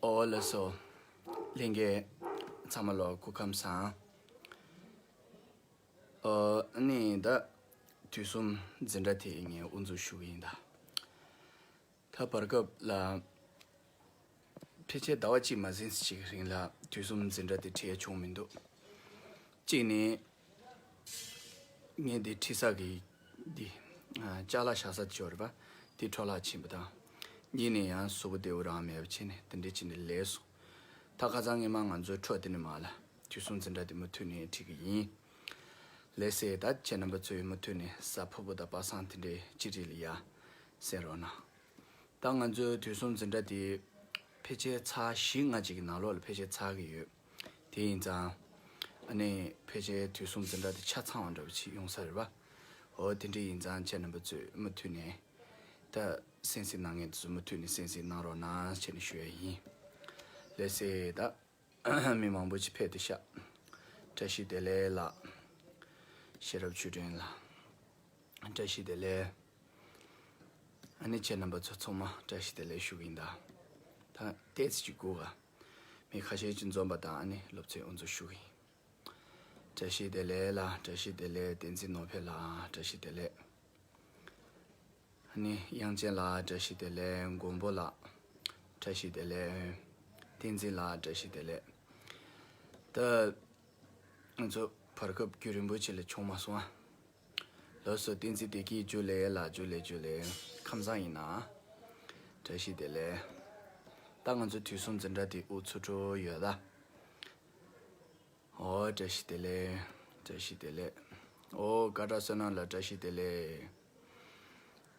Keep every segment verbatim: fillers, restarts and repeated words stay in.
ཨོ་ལགས་སོ། ལྷན་རྒྱས་ཚང་མ་ལ་སྐུ་ཁམས་བཟང་། ཨོ་ནི་ད་དུས་གསུམ་འཛིན་གྲྭ་དེ་ངས་དབུ་འཛུགས་ཞུ་གི་ཡིན་ད། ད་བར་སྐབས་ལ་ཕལ་ཆེར་ཟླ་བ་གཅིག་མ་ཟིན་ཅིག་རིང་ལ་དུས་གསུམ་འཛིན་གྲྭ་དེ་ཁྲིད་ཡ་བྱུང་མི་འདུག་གཅིག་ནི་ངས་འདི་ཁྲིད་ས་གི་འདི་ཅ་ལག་བཞག་ས་ཅིག་ཡོད་རེད་པ། དེ་འཕྲོ་བརླག་ཕྱིན་པ་དང་། གཉིས་ནས་ཡང་གཟུགས་པོ་བདེ་པོ་རང་མེད་པ་བྱས་ནས་དེ་འདྲ་བྱས་ནས་ལས་སོང་། ད་ཁ་སང་ངས་མ་ང་ཚོའི་འཕྲོ་དེ་ནས་མ་ལ་དུས་གསུམ་འཛིན་གྲྭ་དེ་མུ་མཐུད་ནས་ཁྲིད་ཀྱི་ཡིན། ལགས་སེ། ད་ཁྱེད་རྣམ་པ་ཚོས་མུ་མཐུད་ནས་གཟའ་ཕུར་བུ་དང་པ་སངས་དེ་འདྲའི་སྤྱི་རིགས་ལ་ཡ་གསན་རོགས་གནང་། ད་ང་ཚོའི་དུས་གསུམ་འཛིན་གྲྭ་དེ་ཕལ་ཆེར་ཚར་བཞི་ལྔ་ཅིག་གི་ནང་ལོགས་ལ་ཕལ་ཆེར་ཚར་གི་ཡོད། དེ་ཡིན་ཙང་ཨ་ནི་ཕལ་ཆེར་དུས་གསུམ་འཛིན་གྲྭ་དེ་ཆ་ཚང་བ་འདྲ་བ་ཅིག་ཡོང་ས་རེད་པ། འོ་དེ་འདྲ་ཡིན་ཙང་ཁྱེད་རྣམ་པ་ཚོས་མུ་མཐུད་ནས་ད་གསན་གཟིགས་གནང་མཁན་དེ་ཚོ་མུ་མཐུད་ནས་གསན་གཟིགས་གནང་རོགས་གནང་ཞེས་ནས་ཞུ་ཡ་ཡིན། ལགས་སེ། ད་མི་མང་པོ་ཅིག་ཕེབས་ཏེ་ཤག་བཀྲ་ཤིས་བདེ་ལེགས་ལགས། ཤེས་རབ་ཆོས་སྒྲོན་ལགས། བཀྲ་ཤིས་བདེ་ལེགས། ཨ་ནི་ཁྱེད་རྣམ་པ་ཚོ་ཚང་མ་བཀྲ་ཤིས་བདེ་ལེགས་ཞུ་གི་ཡིན་ད། ད་ཏོག་ཙམ་ཅིག་སྒུག་ག་མི་ཁ་ཤས་ཅིག་འཛོམས་པ་དང་ཨ་ནི་སློབ་ཚན་དབུ་འཛུགས་ཞུ་གི་ཡིན། བཀྲ་ཤིས་བདེ་ལེགས་ལགས། བཀྲ་ཤིས་བདེ་ལེགས། བསྟན་འཛིན་ནོར་འཕེལ་ལགས། བཀྲ་ཤིས་བདེ་ལེགས། ཨ་ནི་དབྱངས་ཅན་ལགས། བཀྲ་ཤིས་བདེ་ལེགས། མགོན་པོ་ལགས། བཀྲ་ཤིས་བདེ་ལེགས། བསྟན་འཛིན་ལགས། བཀྲ་ཤིས་བདེ་ལེགས། ད་ང་ཚོ་བར་སྐབས་རྒྱུན་རིང་པོ་ཅིག་ལ་བྱུང་མ་སོང་ཨ། ལགས་སོ། བསྟན་འཛིན་བདེ་སྐྱིད་ཇུ་ལེ་ལགས། ཇུ་ལེ་ཇུ་ལེ། ཁམས་བཟང་ཡིན་ན། བཀྲ་ཤིས་བདེ་ལེགས། ད་ང་ཚོ་དུས་གསུམ་འཛིན་གྲྭ་དེ་དབུ་ཚུགས་འགྲོ་ཡོད་ད། ཨོ་བཀྲ་ཤིས་བདེ་ལེགས། བཀྲ་ཤིས་བདེ་ལེགས། ཨོ་ཀ་ཏྲ་བསོད་ནམས་ལགས། བཀྲ་ཤིས་བདེ་ལེགས།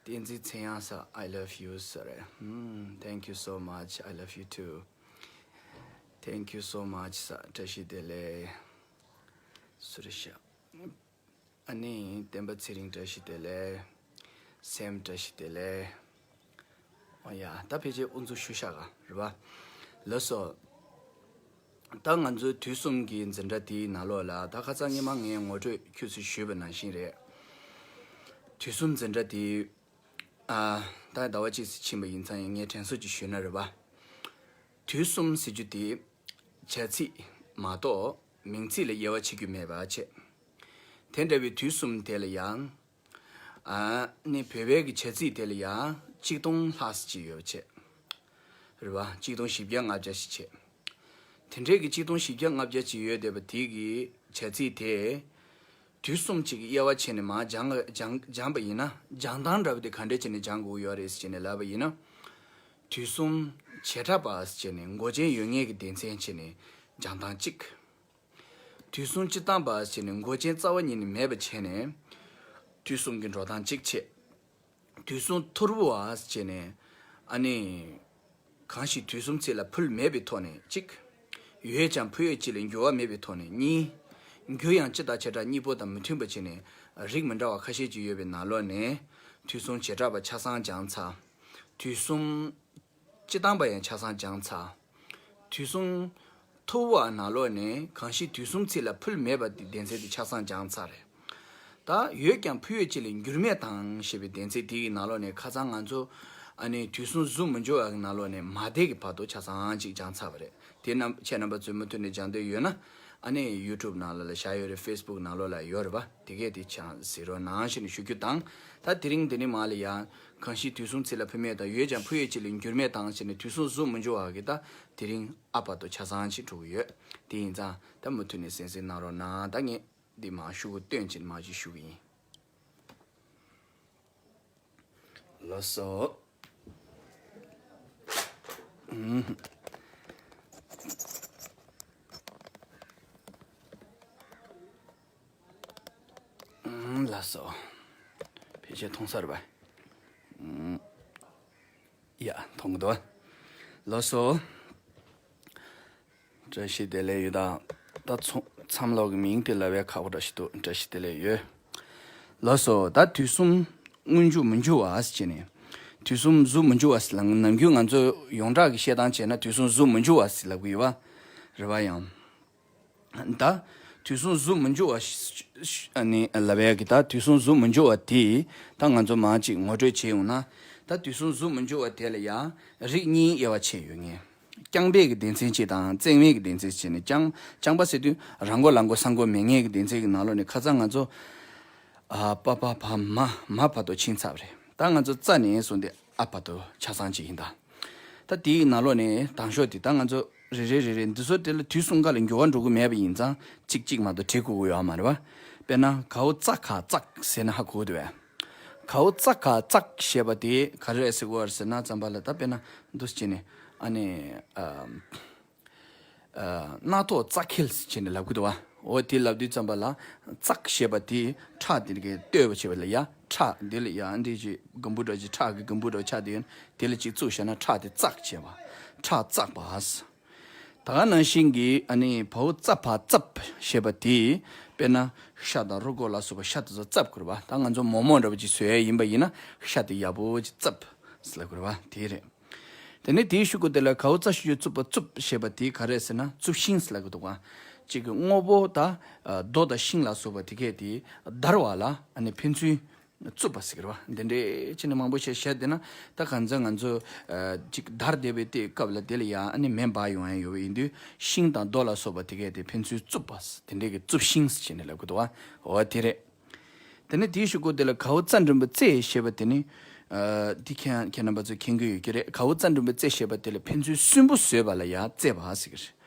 བསྟན་འཛིན་ཚེ་དབྱངས་ས། I love you ཟེར་རེད། ཧུམ། Thank you so much. I love you too. Thank you so much ས། བཀྲ་ཤིས་བདེ་ལེགས། སུ་རེད་ཤག་ཨ་ནི་བསྟན་པ་ཚེ་རིང་། བཀྲ་ཤིས་བདེ་ལེགས། སེམས། བཀྲ་ཤིས་བདེ་ལེགས། ཨོ་ཡ། ད་ཕལ་ཆེར་དབུ་འཛུགས་ཞུ་ཤག་ག་རེད་པ། ལགས་སོ། ད་ང་ཚོའི་དུས་གསུམ་གྱི་འཛིན་གྲྭ་དེའི་ནང་ལོགས་ལ་ད་ཁ་སང་ངས་མ་ངའི་ངོ་སྤྲོད་ཁྱོད་ཚོས་ཞུས་པ་ནང་བཞིན་རེད། དུས་གསུམ་འཛིན་གྲྭ་དེའི་ཨ། ད་ཟླ་བ་གཅིག་ཙམ་ཕྱིན་པ་ཡིན་ཙང་ཡང་ངས་དྲན་གསོ་ཅིག་ཞུས་ན་རེད་པ། དུས་གསུམ་ཟེར་རྒྱུ་དེ་བྱ་ཚིག་མ་གཏོགས་མིང་ཚིག་ལ་དབྱེ་བ་ཕྱེ་རྒྱུ་མེད་པ་བྱས། དེ་འདྲ་བའི་དུས་གསུམ་དེ་ལ་ཡང་། ཨ་ནི་བོད་པའི་གི་བྱ་ཚིག་དེ་ལ་ཡང་གཅིག་སྟོང་ལྷག་ཙམ་ཅིག་ཡོད་པ་བྱས། རེད་པ། གཅིག་སྟོང་བཞི་བརྒྱ་ལྔ་བརྒྱ་ཞིག་བྱས། དེ་འདྲའི་གི་གཅིག་སྟོང་བཞི་བརྒྱ་ལྔ་བརྒྱ་ཅིག་ཡོད་བསྡད་པ་དེ་གི་བྱ་ཚིག་དེ། དུས་གསུམ་གཅིག་གི་དབྱེ་བ་ཕྱེ་ནས་མར་སྦྱང་སྦྱང་སྦྱངས་པ་ཡིན་ན་སྦྱང་སྟངས་འདྲ་པོ་དེ་ག་འདྲ་བྱས་ནས་སྦྱང་དགོས་ཡོད་རེད་ཟེར་ནས་ལབ་པ་ཡིན་ན། དུས་གསུམ་བྱེ་བྲག་པ་ཟེར་ནས་མགོ་ཅན་ཡོད་ངེས་ཀྱི་སྡེ་ཚན་བྱས་ནས་སྦྱང་སྟངས་གཅིག་དུས་གསུམ་སྤྱིར་བཏང་པ་ཟེར་ནས་མགོ་ཅན་རྩ་བ་ཉིད་ནས་མེད་པ་བྱས་ནས་དུས་གསུམ་གྱི་འགྲོ་སྟངས་གཅིག་བྱས། དུས་གསུམ་ཐོར་བུ་བ་ཟེར་ནས་ཨ་ནི། གང་ཞིག་དུས་གསུམ་ཚིག་ལ་ཕུལ་མེད་པའི་ཐོག་ནས་གཅིག་ཡོད་ཀྱང་ཕུལ་ཡོད་ཅིག་ལ་འགྱུར་བ་མེད་པའི་ཐོག་ནས་གཉིས། འགྱུར་ཡང་སྤྱི་དང་བྱེ་བྲག་གཉིས་པོ་དང་མི་མཐུན་པ་བྱས་ནས་རིགས་མི་འདྲ་བ་ཁ་ཤས་ཅིག་ཡོད་པའི་ནང་ལོགས་ནས་དུས་གསུམ་བྱེ་བྲག་པ་ཆ་ཚང་སྦྱངས་ཚར། དུས་གསུམ་སྤྱི་བཏང་པ་ཡང་ཆ་ཚང་སྦྱངས་ཚར། དུས་གསུམ་ཐོར་བུའི་ནང་ལོགས་ནས་གང་ཞིག་དུས་གསུམ་ཚིག་ལ་ཕུལ་མེད་པ་དེ་སྡེ་ཚན་དེ་ཆ་ཚང་སྦྱངས་ཚར་རེད། ད་ཡོད་ཀྱང་ཕུལ་ཡོད་ཅིག་ལ་འགྱུར་མེད་དང་ཞེས་པའི་སྡེ་ཚན་དེ་ཡི་ནང་ལོགས་ནས་ཁ་སང་ང་ཚོ་ཨ་ནི་དུས་གསུམ་གཟུགས་མི་འགྱུར་བ་གི་ནང་ལོགས་ནས་མ་བསྡད་ཀྱི་བར་དུ་ཆ་ཚང་ཅིག་སྦྱངས་ཚར་བ་རེད། དེ་རྣམས་ཁྱེད་རྣམ་པ་ཚོས་མུ་མཐུད་ནས་སྦྱང་འདོད་ཡོད་ན་ཨ་ནི་ཡུ་ཊུབ་ནང་ལ་ལ་བཞག་ཡོད་རེད། ཕེ་སི་བུག་ནང་ལོགས་ལ་ཡོད་རེད་པ། དེ་གས་དེ་ཆ་གཟིགས་རོགས་གནང་ཞེས་ནས་ཞུ་རྒྱུ་དང་། ད་དེ་རིང་འདི་ནས་མར་ལ་ཡང་གང་ཞིག་དུས་གསུམ་ཚིག་ལ་ཕུལ་མེད་དང་ཡོད་ཀྱང་ཕུལ་ཡོད་ཅིག་ལ་འགྱུར་མེད་དང་ཞེས་ནས་དུས་གསུམ་གཟུགས་མི་འགྱུར་བ་གི་ད་དེ་རིང་ཨ་བར་དུ་ཆ་ཚང་ཅིག་འགྲོ་གི་ཡོད། དེ་ཡིན་ཙང་ད་མུ་མཐུད་ནས་གསན་གཟིགས་གནང་རོགས་གནང་། ད་ངས་འདི་མར་ཤོག་གུ་སྟོན་ཅིག་མར་ཅིག་ཞུ་གི་ཡིན། ལགས་སོ། ཨུམ། ཨུམ། ལགས་སོ། ཕལ་ཆེར་མཐོང་ས་རེད་པ། ཨུམ། ཡ། མཐོང་གི་འདུག་ལགས་སོ། བཀྲ་ཤིས་བདེ་ལེགས་ཡོད་ད། ད་ཚོ་མཚམས་ལོག་གི་མིང་དེ་ལབ་པའི་ཁག་པོ་འདྲ་ཞིག་འདུག་བཀྲ་ཤིས་བདེ་ལེགས་ཡོད། ལགས་སོ། ད་དུས་གསུམ་སྔོན་འཇུག་མི་འགྱུར་བ་ཟེར་ནས། དུས་གསུམ་གཟུགས་མི་འགྱུར་བ་ཟེར་ལ་ནམ་རྒྱུན་ང་ཚོ་ཡོངས་གྲགས་ཀྱི་བཤད་སྟངས་བྱས་ན་དུས་གསུམ་གཟུགས་མི་འགྱུར་བ་ཟེར་ལབ་ཀྱི་ཡོད་པ། རེད་པ་ཡང་། ད། དུས་གསུམ་གཟུགས་མི་འགྱུར་བ་ཞེས་ཨ་ནི་ལབ་ཡ་གི། ད་དུས་གསུམ་གཟུགས་མི་འགྱུར་བ་དེ་ད་ང་ཚོ་མང་ཅིག་ངོ་སྤྲོད་བྱས་ཡོང་ན། ད་དུས་གསུམ་གཟུགས་མི་འགྱུར་བ་དེ་ལ་ཡང་རིགས་གཉིས་དབྱེ་བ་ཕྱེ་ཡོད་ངེས། རྐྱང་པའི་གི་སྡེ་ཚན་གཅིག་དང་བརྩེགས་མའི་གི་སྡེ་ཚན་གཅིག་ནས། རྐྱང་རྐྱང་པ་ཟེར་དུས་ར་མགོ་ལ་མགོ་ས་མགོ་མེད་མཁན་གི་སྡེ་ཚན་གི་ནང་ལོགས་ནས་ཁ་སང་ང་ཚོ་ཨ་པ་པ་བ་མ་མ་བར་དུ་ཕྱིན་ཚར་བ་རེད། ད་ང་ཚོ་ཙ་ནས་བཟུང་སྟེ་ཨ་བར་དུ་ཆ་ཚང་གཅིག་ཡིན་ད། ད་དེའི་ནང་ལོགས་ནས་དང་ཤོས་དེ་ད་ང་ཚོ་རེ་རེ་རེ་རེ་འདི་ཚོ་དེ་ལ་དུས་གསུམ་ཀ་ལ་འགྱུར་བ་འགྲོ་གི་མེད་པ་ཡིན་ཙང་གཅིག་གཅིག་མ་གཏོགས་བྲིས་དགོས་ཀྱི་ཡོད་མ་རེད་བ། དཔེར་ན་གའོ་ཙ་ག་ཙག་ཟེར་ན་ཧ་གོ་གི་འདུག་བས། གའོ་ཙ་ག་ཙག་ཞེས་པ་དེ་ག་རེ་ཟེར་དགོས་རེད་ཟེར་ན། ཙམ་པ་ལ་ད་དཔེར་ན་འདུག་སེ་བྱས་ནས་ཨ་ནི་ཨ་ཨ་སྣ་ཐོག་ཙག་འཁེལ་ཟེར་བྱས་ནས་ལབ་གི་འདུག་བ། འོ་དེ་ལབ་དུས་ཙམ་པ་ལ་ཙག་ཞེས་པ་དེ་ཁྲག་དེ་གའི་ལྟོས་པ་བྱས་པ་ལ་ཡ་ཁྲག་འདི་ལ་ཡ་འདི་ཅིག་གུམ་བུ་འདྲ་ཅིག་ཁྲག་གི་གུམ་བུ་འདྲ་ཆགས་དེ་ཡོད་ན་དེ་ལ་ཅིག་བཙུགས་བཞག་ན་ཁྲག་དེ་ཙག་བྱས་པ། ཁྲག་ཙག་པ། ད་ག་ནང་བཞིན་གྱི་ཨ་ནི་བའོ་ཙ་བ་ཙབ་ཞེས་པ་དེ་དཔེར་ན་ཤ་དང་རུས་ཀོག་ལ་སོགས་པ་ཤ་དེ་ཚོ་ཙབ་དགོས་རེད་བ། ད་ང་ཚོ་མོག་མོག་འདྲ་པོ་ཅིག་བཟོ་ཡ་ཡིན་པ་ཡིན་ན་ཤ་དེ་ཡག་པོ་ཅིག་ཙབ་ཟེར་ལབ་དགོས་རེད་བ། དེ་རེད། དེ་ནས་དེའི་གཞུག་གུ་དེ་ལ་གའོ་ཙ་ཞབས་ཀྱུ་རྩུབ་པ་རྩུབ་ཞེས་པ་དེ་ག་རེ་ཟེར་ན་རྩུབ་ཤིང་ཟེར་ལབ་ཀྱི་འདུག་ག། གཅིག་གི་དངོས་པོ་དང་རྡོ་དང་ཤིང་ལ་སོགས་པ་དེ་གས་དེ་བརྡར་བ་ལ་ཨ་ནི་ཕན་ཚུན་རྩུབ་པ་ཟེར་གི་རེད་བ། འདི་འདྲའི་ཕྱི་ནས་མང་པོ་བཤད་བཤད་བསྡད་ན་ད་གང་ཚང་ང་ཚོ་ཅིག་བརྡར་བསྡད་པའི་དེ་སྐབས་ལ་དེ་ལ་ཡང་ཨ་ནི་མེ་འབར་ཡོང་ཡ་ཡོད་པ་ཡིན་དུས་ཤིང་དང་རྡོ་ལ་སོགས་པ་དེ་གས་དེ་ཕན་ཚུན་རྩུབ་པ་དེ་འདྲའི་གི་རྩུབ་ཤིང་ཟེར་ནས་ལབ་ཀྱི་འདུག་བ། འོ་དེ་རེད། དེ་ནས་དེའི་གཞུག་གུ་དེ་ལ་གའོ་ཙ་འགྲེང་བུ་ཙེ་ཞེས་པ་དེ་ནི། ཨ་འདི་ཁྱེད་ཁྱེད་རྣམ་པ་ཚོས་མཁྱེན་གྱི་ཡོད་ཀྱི་རེད། གའོ་ཙ་འགྲེང་བུ་ཙེ་ཞེས་པ་དེ་ལ་ཕན་ཚུན་སུན་པོ་བཟོས་པ་ལ་ཡང་ཙེ་བ་ཟེར་གྱི་རེད།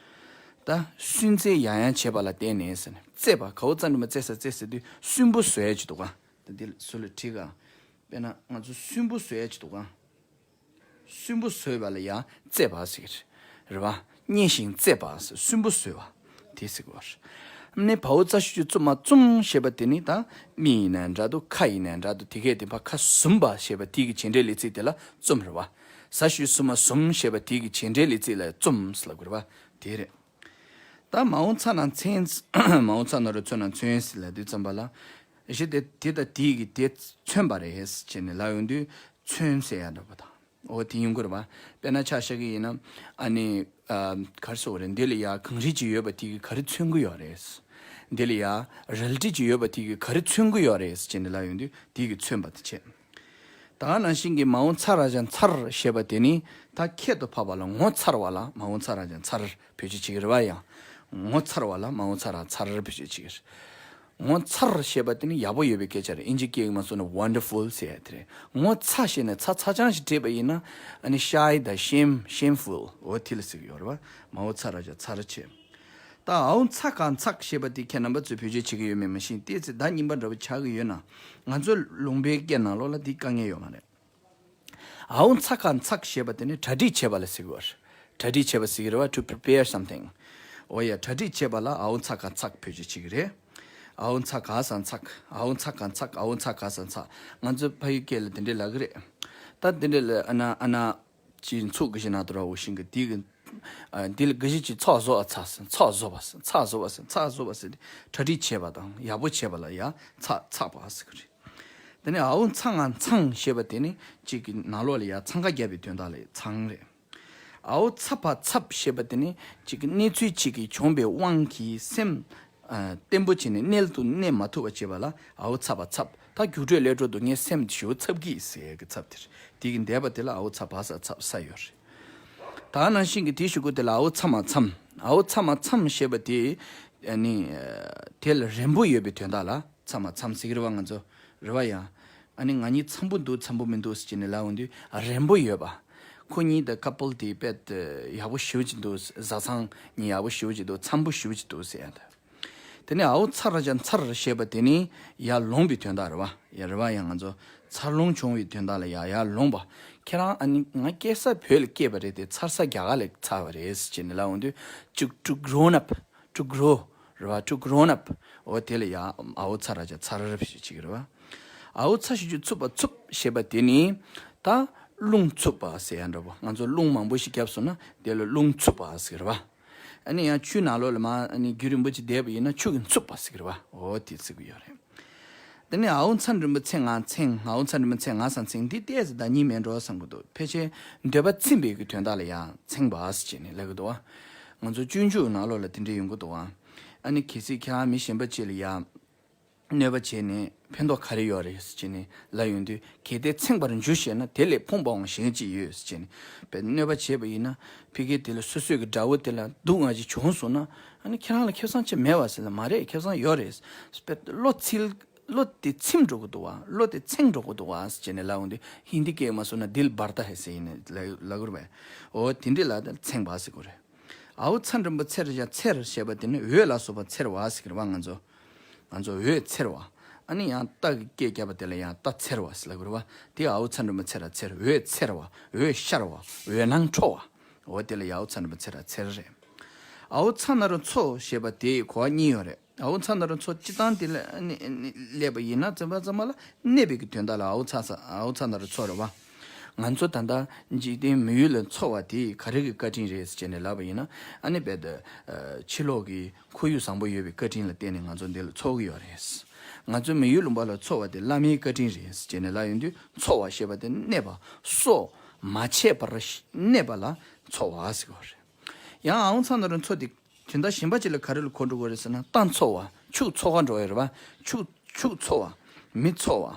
ད་སུན་ཙེ་ཡང་ཡང་བྱེད་པ་ལ་བརྟེན་ནས་ཟེར་ནས་ཙེ་བ། གའོ་ཙ་འགྲེང་བུ་ཙེ་ས་ཙེ་ཟེར་དུས་སུན་པོ་བཟོ་ཡ་ཅིག་འདུག་ག། ད་འདི་ལ་ཟུར་ལ་བྲིས་ག། དཔེར་ན་ང་ཚོ་སུན་པོ་བཟོ་ཡ་ཅིག་འདུག་ག། སུན་པོ་བཟོས་པ་ལ་ཡང་ཙེ་བ་ཟེར་གྱི་རེད་བ། མཉེ་ཞིང་ཙེ་བ་ཟེར་སུན་པོ་བཟོས་པ་དེ་ཟེར་གྱི་རེད། ནས་བའོ་ཙ་ཞབས་ཀྱུ་རྩུབ་མ་རྩུམ་ཞེས་པ་དེ་ནི་ད་མི་ཡིན་ནའི་འདྲ་འདུག་ཁ་ཡིན་ནའི་འདྲ་འདུག་དེ་གས་དེ་ཕར་ཁ་ཟུམ་པ་ཞེས་པ་དེ་གི་བྱེད་འབྲེལ་ལས་ཚིག་དེ་ལ་རྩུམ་རེད་བ། ཟ་ཞབས་ཀྱུ་ཟུར་མ་ཟུམ་ཞེས་པ་དེ་གི་བྱེད་འབྲེལ་ལས་ཚིག་ལ་རྩུམ་ཟེར་ལབ་དགོས་རེད་བ། དེ་རེད། ད་མའོ་ཚ་ན་མཚན། མའོ་ཚ་ན་རོ་ཚོ་ན་མཚོན་ཟེར་ལབ་དུས་ཙམ་པ་ལ། གཞི་དེ་དེ་དང་དེའི་གི་དེ་མཚོན་པ་རེད་ཟེར་ནས་ལབ་ཡོང་དུས་མཚོན་ཟེར་ཡ་འདྲ་པོ་དང་། འོ་དེ་ཡོང་གི་རེད་བ། དཔེར་ན་ཆ་བཞག་གི་ཡིན་ན་ཨ་ནི་ཨ་ག་རེ་ཟེར་དགོས་རེད། འདི་ལ་ཡ་གངས་རི་ཅིག་ཡོད་པ་དེ་གི་ག་རེ་མཚོན་གི་ཡོད་རེད། འདི་ལ་ཡ་རལ་གྲི་ཅིག་ཡོད་པ་དེ་གི་ག་རེ་མཚོན་གི་ཡོད་རེད་ཟེར་ནས་ལབ་ཡོང་དུས་དེ་གི་མཚོན་པ་དེ་བྱས། ད་ག་ནང་བཞིན་གྱི་མའོ་ཚ་ར་ཞབས་ཀྱུ་ཚར་ཞེས་པ་དེ་ནི་ད་ཁྱད་དུ་འཕགས་པ་ལ་ངོ་མཚར་བ་ལ་མའོ་ཚ་ར་ཞབས་ཀྱུ་ཚར་བེད་སྤྱོད་བྱེད་ཀྱི་རེད་བ། ཡང་ངོ་མཚར་བ་ལ་མའོ་ཚ་ར་ཚར་བེད་སྤྱོད་བྱེད་ཀྱི་རེད། ངོ་མཚར་ཞེས་པ་དེ་ནི་ཡག་པོ་ཡོད་པའི་སྐད་ཆ་རེད། ཨིན་ཇི་སྐད་ཡིག་མ་སོང་ན་wonderful་ཟེར་ཡ་དེ་རེད། ངོ་ཚ་ཞེས་ནས་ཚ་ཚ་ཆང་ཞིག་སྤྲད་པ་ཡིན་ན་ཨ་ནི་shy་དང་shame shameful་འོ་དེ་ལ་ཟེར་གྱི་ཡོད་རེད་བ། མའོ་ཚ་ར་ཞབས་ཀྱུ་ཚར་བྱས། ད་འའོ་ཚ་ག་འཚག་ཞེས་པ་དེ་ཁྱེད་རྣམ་པ་ཚོས་བེད་སྤྱོད་བྱེད་ཀྱི་ཡོད་མེད་མ་ཤེས། ཏོག་ཙམ་ཟླ་གཉིས་པ་འདྲ་པོ་ཆགས་ཀྱི་ཡོད་ན། ང་ཚོ་ལུང་པའི་སྐད་ནང་ལོགས་ལ་འདི་དཀའ་ངལ་ཡོད་མ་རེད། འའོ་ཚ་ག་འཚག་ཞེས་པ་དེ་ནི་གྲ་སྒྲིག་བྱེད་པ་ལ་ཟེར་གྱི་ཡོད་རེད། གྲ་སྒྲིག་བྱེད་པ་ཟེར་གྱི་རེད་བ། to prepare something། འོ་ཡ། གྲ་སྒྲིག་བྱེད་པ་ལ་འའོ་ཚ་ག་འཚག་བེད་སྤྱོད་བྱེད་ཀྱི་རེད། འའོ་ཚ་ག་ས་འཚག་འའོ་ཚ་ག་འཚག་འའོ་ཚ་ག་ས་འཚག་ང་ཚོ་ཕ་ཡུལ་སྐད་ལ་དེ་འདྲས་ལབ་ཀྱི་རེད། ད་དེ་འདྲས་ལ་ཨ་ན་ཨ་ན། ཅིག་ཚུགས་ཀྱི་ཞིག་ན་དུ་ར་འོ་ཤིང་གི་དེ་གི། ཨ་འདི་ལ་གི་ཞིག་ཅིག་ཚགས་བཟོ་བ་ཚགས་ཟེར། ཚགས་བཟོ་བ་ཟེར། ཚགས་བཟོ་བ་ཟེར། ཚགས་བཟོ་བ་ཟེར་ཏེ་གྲ་སྒྲིག་བྱེད་པ་དང་ཡག་པོ་བྱེད་པ་ལ་ཡ་ཚགས་ཚགས་པ་ཟེར་གི་རེད། དེ་ནས་འའོ་ཚ་ང་འཚང་ཞེས་པ་དེ་ནི་གཅིག་གི་ནང་ལོགས་ལ་ཡ་འཚང་ཁ་རྒྱབ་པའི་དོན་དག་ལ་ཡ་འཚང་རེད། འའོ་ཚ་བ་ཚབ་ཞེས་པ་དེ་ནི་གཅིག་གི་གནས་ཚུལ་གཅིག་གི་བྱུང་བའི་དབང་གིས་སེམས། ཨ་བརྟན་པོ་བྱས་ནས་གནས་དུ་གནས་མ་ཐུབ་པ་བྱེད་པ་ལ་འའོ་ཚ་བ་ཚབ། ད་རྒྱུགས་སྤྲོད་ལས་འཕྲོ་འདུག་ངའི་སེམས་དེ་ཞེ་པོ་ཚབ་ཀྱིས་ཟེར་གི་ཚབ་དེ་རེད། དེ་གི་འདས་པ་དེ་ལ་འའོ་ཚ་བ་ས་ཚབ་ས་ཡོད་རེད། ད་ག་ནང་བཞིན་གྱི་དེའི་གཞུག་གུ་དེ་ལ་འའོ་ཚ་མ་མཚམས། འའོ་ཚ་མ་མཚམས་ཞེས་པ་དེ་ཨ་ནི་དེ་ལ་རན་པོ་ཡོད་པའི་དོན་དག་ལ་ཚ་མ་མཚམས་ཟེར་གི་རེད་བ། ང་ཚོ་རེད་བ་ཡ། ཨ་ནི་ང་གཉིས་འཚམ་པོ་འདུག་འཚམ་པོ་མི་འདུག་ཟེར་གྱི་ནས་ལབ་འོང་དུས་རན་པོ་ཡོད་པ། ཁོ་གཉིས་དང་ཁ་པལ་དེ་དཔེ་ཡག་པོ་ཞེ་པོ་ཅིག་འདུག་བཟའ་ཚང་གཉིས་ཡག་པོ་ཞེ་པོ་ཅིག་འདུག་འཚམ་པོ་ཞེ་པོ་ཅིག་འདུག་ཟེར་ཡ་ད། དེ་ནས་འའོ་ཚ་ར་ཞབས་ཀྱུ་འཚར་ཞེས་པ་དེ་ནི་ཡར་ལོངས་པའི་དོན་དག་རེད་བ། ཡ་རེད་བ། ཡང་ང་ཚོ་འཚར་ལོངས་བྱུང་བའི་དོན་དག་ལ་ཡ་ཡར་ལོངས་པ། ཁྱེད་རང་ཨ་ནི་ང་སྐྱེས་ས་བོད་ལ་སྐྱེས་པ་རེད་དེ་འཚར་ས་རྒྱ་གར་ལ་འཚར་བ་རེད་ཟེར་བྱས་ནས་ལབ་འོང་དུས་to to grown up, to grow རེད་བ། to grown up འོ་དེ་ལ་ཡ་འའོ་ཚ་ར་ཞབས་ཀྱུ་འཚར་ཞེས་བྱེད་ཀྱི་རེད་བ། འའོ་ཚ་ཞབས་ཀྱུ་འཚུབ་པ་འཚུབ་ཞེས་པ་དེ་ནི་ད་རླུང་འཚུབ་པ་ཟེར་ཡ་འདྲ་པོ། ང་ཚོ་རླུང་མང་པོ་ཞིག་བརྒྱབ་སོང་ན་དེ་ལ་རླུང་འཚུབ་པ་ཟེར་བ། ཨ་ནི་ཡང་ཆུའི་ནང་ལོགས་ལ་མ་ཨ་ནི་རྒྱུན་རིང་པོ་ཅིག་བསྡད་པ་ཡིན་ན་ཆུ་གིས་འཚུབ་པ་ཟེར་བ། འོ་དེ་ཟེར་གི་ཡོད་རེད། དེ་ནས་འའོ་ཚ་འགྲེང་བུ་ཚེ་ང་འཚེང་། འའོ་ཚ་འགྲེང་བུ་ཚེ་ང་ས་འཚེང་འདི་ཏོག་ཙམ་ཟླ་གཉིས་མེད་འགྲོ་བསམ་གི་འདུག་ཕལ་ཆེར་འདོད་པ་ཚིམ་པའི་གི་དོན་དག་ལ་ཡང་འཚེང་བ་ཟེར་བྱས་ནས་ལབ་གི་འདུག་བ། ང་ཚོ་སྤྱོད་འཇུག་ནང་ལོགས་ལ་དེ་འདྲ་ཡོང་གི་འདུག་བ། ཨ་ནི་གལ་སྲིད་ཁྱེད་རང་མི་གཞན་པ་ཅིག་ལ་ཡ་གནོད་པ་བྱས་ནས་ཕན་ཐོགས་ག་རེ་ཡོད་རེད་ཟེར་བྱས་ནས་ལབ་ཡོང་དུས། གལ་ཏེ་མཚན་པར་འགྱུར་ཞེ་ན། དེ་ལས་ཕོངས་པའང་གཞན་ཅི་ཡོད་ཟེར་བྱས་ནས། དཔེ་གནོད་པ་བྱས་པ་ཡིན་ན། ཕ་གི་དེ་ལ་སོ་སོའི་གི་དགྲ་བོ་དེ་ལ་སྡུག་བསྔལ་ཅིག་བྱུང་སོང་ན། ཨ་ནི་ཁྱེད་རང་ལ་ཁེ་བཟང་ཅིག་མེད་པ་ཟེར་ན། མ་རེད། ཁེ་བཟང་ཡོད་རེད། དཔེ་བློ་ཚིལ། བློ་དེ་ཚིམ་འགྲོ་གི་འདུག་བ། བློ་དེ་ཚིམ་འགྲོ་གི་འདུག་བ་ཟེར་བྱས་ནས་ལབ་ཡོང་དུས། ཧིན་དི་སྐད་མ་སོང་ན། དིལ་བར་ཏ་ཧེ་ཟེར་ཡིན་ནས་ལབ་ལབ་དགོས་རེད་པས། འོ་དེ་འདྲ་ལ་ཚིམ་པ་ཟེར་དགོས་རེད། ཨའུ་ཚ་འགྲེང་བུ་ཚེར་བ། ཚེར་ཞེས་པ་དེ་ནི་འོད་ལ་སོགས་པ་ཚེར་བ་ཟེར་གི་རེད་པ། ང་ཚོ་ང་ཚོ་འོད་ཚེར་བ། ཨ་ནི་ཡང་རྟ་གི་སྐད་བརྒྱབ་པ་དེ་ལ་ཡང་རྟ་ཚེར་བ་ཟེར་ལབ་དགོས་རེད་པ། དེ་ཨའུ་ཚ་འགྲེང་བུ་ཚེར་བ། ཚེར། འོད་ཚེར་བ། འོད་ཤར་བ། འོད་སྣང་འཕྲོ་བ། འོ་དེ་ལ་ཡང་ཨའུ་ཚ་འགྲེང་བུ་ཚེར་བ། ཚེར་རེད། ཨའུ་ཚ་ན་རོ་ཚོ་ཞེས་པ་དེ་གོ་བ་གཉིས་ཡོད་རེད། ཨའུ་ཚ་ན་རོ་ཚོ་སྤྱིར་བཏང་དེ་ལ་ཨ་ནི་ཨ་ནི་སླེབས་པ་ཡིན་ན། ཙམ་པ་ཙམ་པ་ལ་གནས་པའི་གི་དོན་དག་ལ་ཨའུ་ཚ་ས། ཨའུ་ཚ་ན་རོ་ཚོ་རེད་པ། ང་ཚོ་ད་ལྟ་འཇིག་རྟེན་མི་ཡུལ་ལ་འཚོ་བ་དེ་ག་རེ་གི་བཀའ་དྲིན་རེད་ཟེར་བྱས་ནས་ལབ་པ་ཡིན་ན། ཨ་ནི་རྦད་དེ་ཕྱི་ལོགས་ཀྱི་ཁོར་ཡུག་བཟང་པོ་ཡོད་པའི་བཀའ་དྲིན་ལ་བརྟེན་ནས་ང་ཚོ་འདི་ལ་འཚོ་གི་ཡོད་རེད། ང་ཚོ་མི་ཡུལ་ལུང་པ་ལ་འཚོ་བ་དེ་བླ་མའི་བཀའ་དྲིན་རེད་ཟེར་བྱས་ནས་ལབ་ཡོང་དུས། འཚོ་བ་ཞེས་པ་དེ་གནས་པ། སྲོག་མ་ཆད་པར་གནས་པ་ལ་འཚོ་བ་ཟེར་གྱི་ཡོད་རེད། ཡང་ཨའུ་ཚ་ན་རོ་ཚོ་དེ་དོན་དག་གཞན་པ་ཅིག་ལ་ག་རེ་ལ་གོ་འགྲོ་གི་རེད་ཟེར་ན། རྟ་འཚོ་བ། ཕྱུགས་འཚོ་ག་འགྲོ་ཡ་རེད་པ། ཕྱུགས་ཕྱུགས་འཚོ་བ། མི་འཚོ་བ།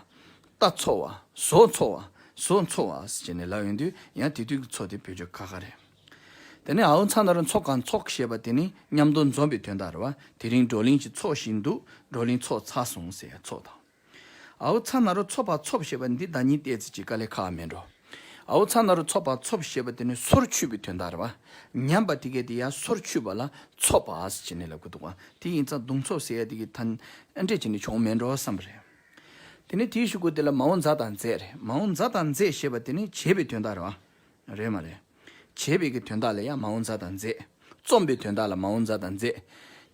རྟ་འཚོ་བ། ཟོ་འཚོ་བ། ཟོ་འཚོ་བ་ཟེར་བྱས་ནས་ལབ་ཡོང་དུས། ཡང་དེ་དུས་ཀྱི་འཚོ་དེ་བེད་སྤྱོད་ཁག་ཁག་རེད། དེ་ནས་ཨའུ་ཚ་ན་རོ་འཚོ་ག་འཚོགས་ཞེས་པ་དེ་ནི་མཉམ་དུ་འཛོམས་པའི་དོན་དག་རེད་པ། དེ་རིང་བགྲོ་གླེང་ཞིག་འཚོགས་བཞིན་དུ། བགྲོ་གླེང་འཚོགས་ཚར་སོང་ཟེར་ཡ་འཚོགས་དང་། ཨའུ་ཚ་ན་རོ་འཚོ་བ་འཚོབ་ཞེས་པ་འདི་བདག་ཉིད་བལྟས་ཚེ་ཅིག་དཀའ་ལས་ཁག་མེད་འགྲོ། ཨའུ་ཚ་ན་རོ་འཚོ་བ་འཚོབ་ཞེས་པ་དེ་ནི་སོར་ཆུད་པའི་དོན་དག་རེད་པ། ཉམས་པ་དེ་གས་དེ་ཡང་སོར་ཆུད་པ་ལ་འཚོབ་པ་ཟེར་བྱས་ནས་ལབ་ཀྱི་འདུག་ག་དེ་ཡིན་ཙང་གདུང་འཚོབ་ཟེར་ཡ་དེ་གི་ཐ་སྙད་འདྲ་བྱས་ནས་བྱུང་མེད་འགྲོ་བསམ་པ་རེད། དེ་ནས་དེའི་གཞུག་གུ་དེ་ལ་མའོ་མཛའ་དང་མཛད་རེད། མའོ་མཛའ་དང་མཛད་ཞེས་པ་དེ་ནི་བྱེད་པའི་དོན་དག་རེད་པ། རེད་མ་རེད། བྱེད་པའི་གི་དོན་དག་ལ་ཡང་མའོ་མཛའ་དང་མཛད། རྩོམ་པའི་དོན་དག་ལ་མའོ་མཛའ་དང་མཛད།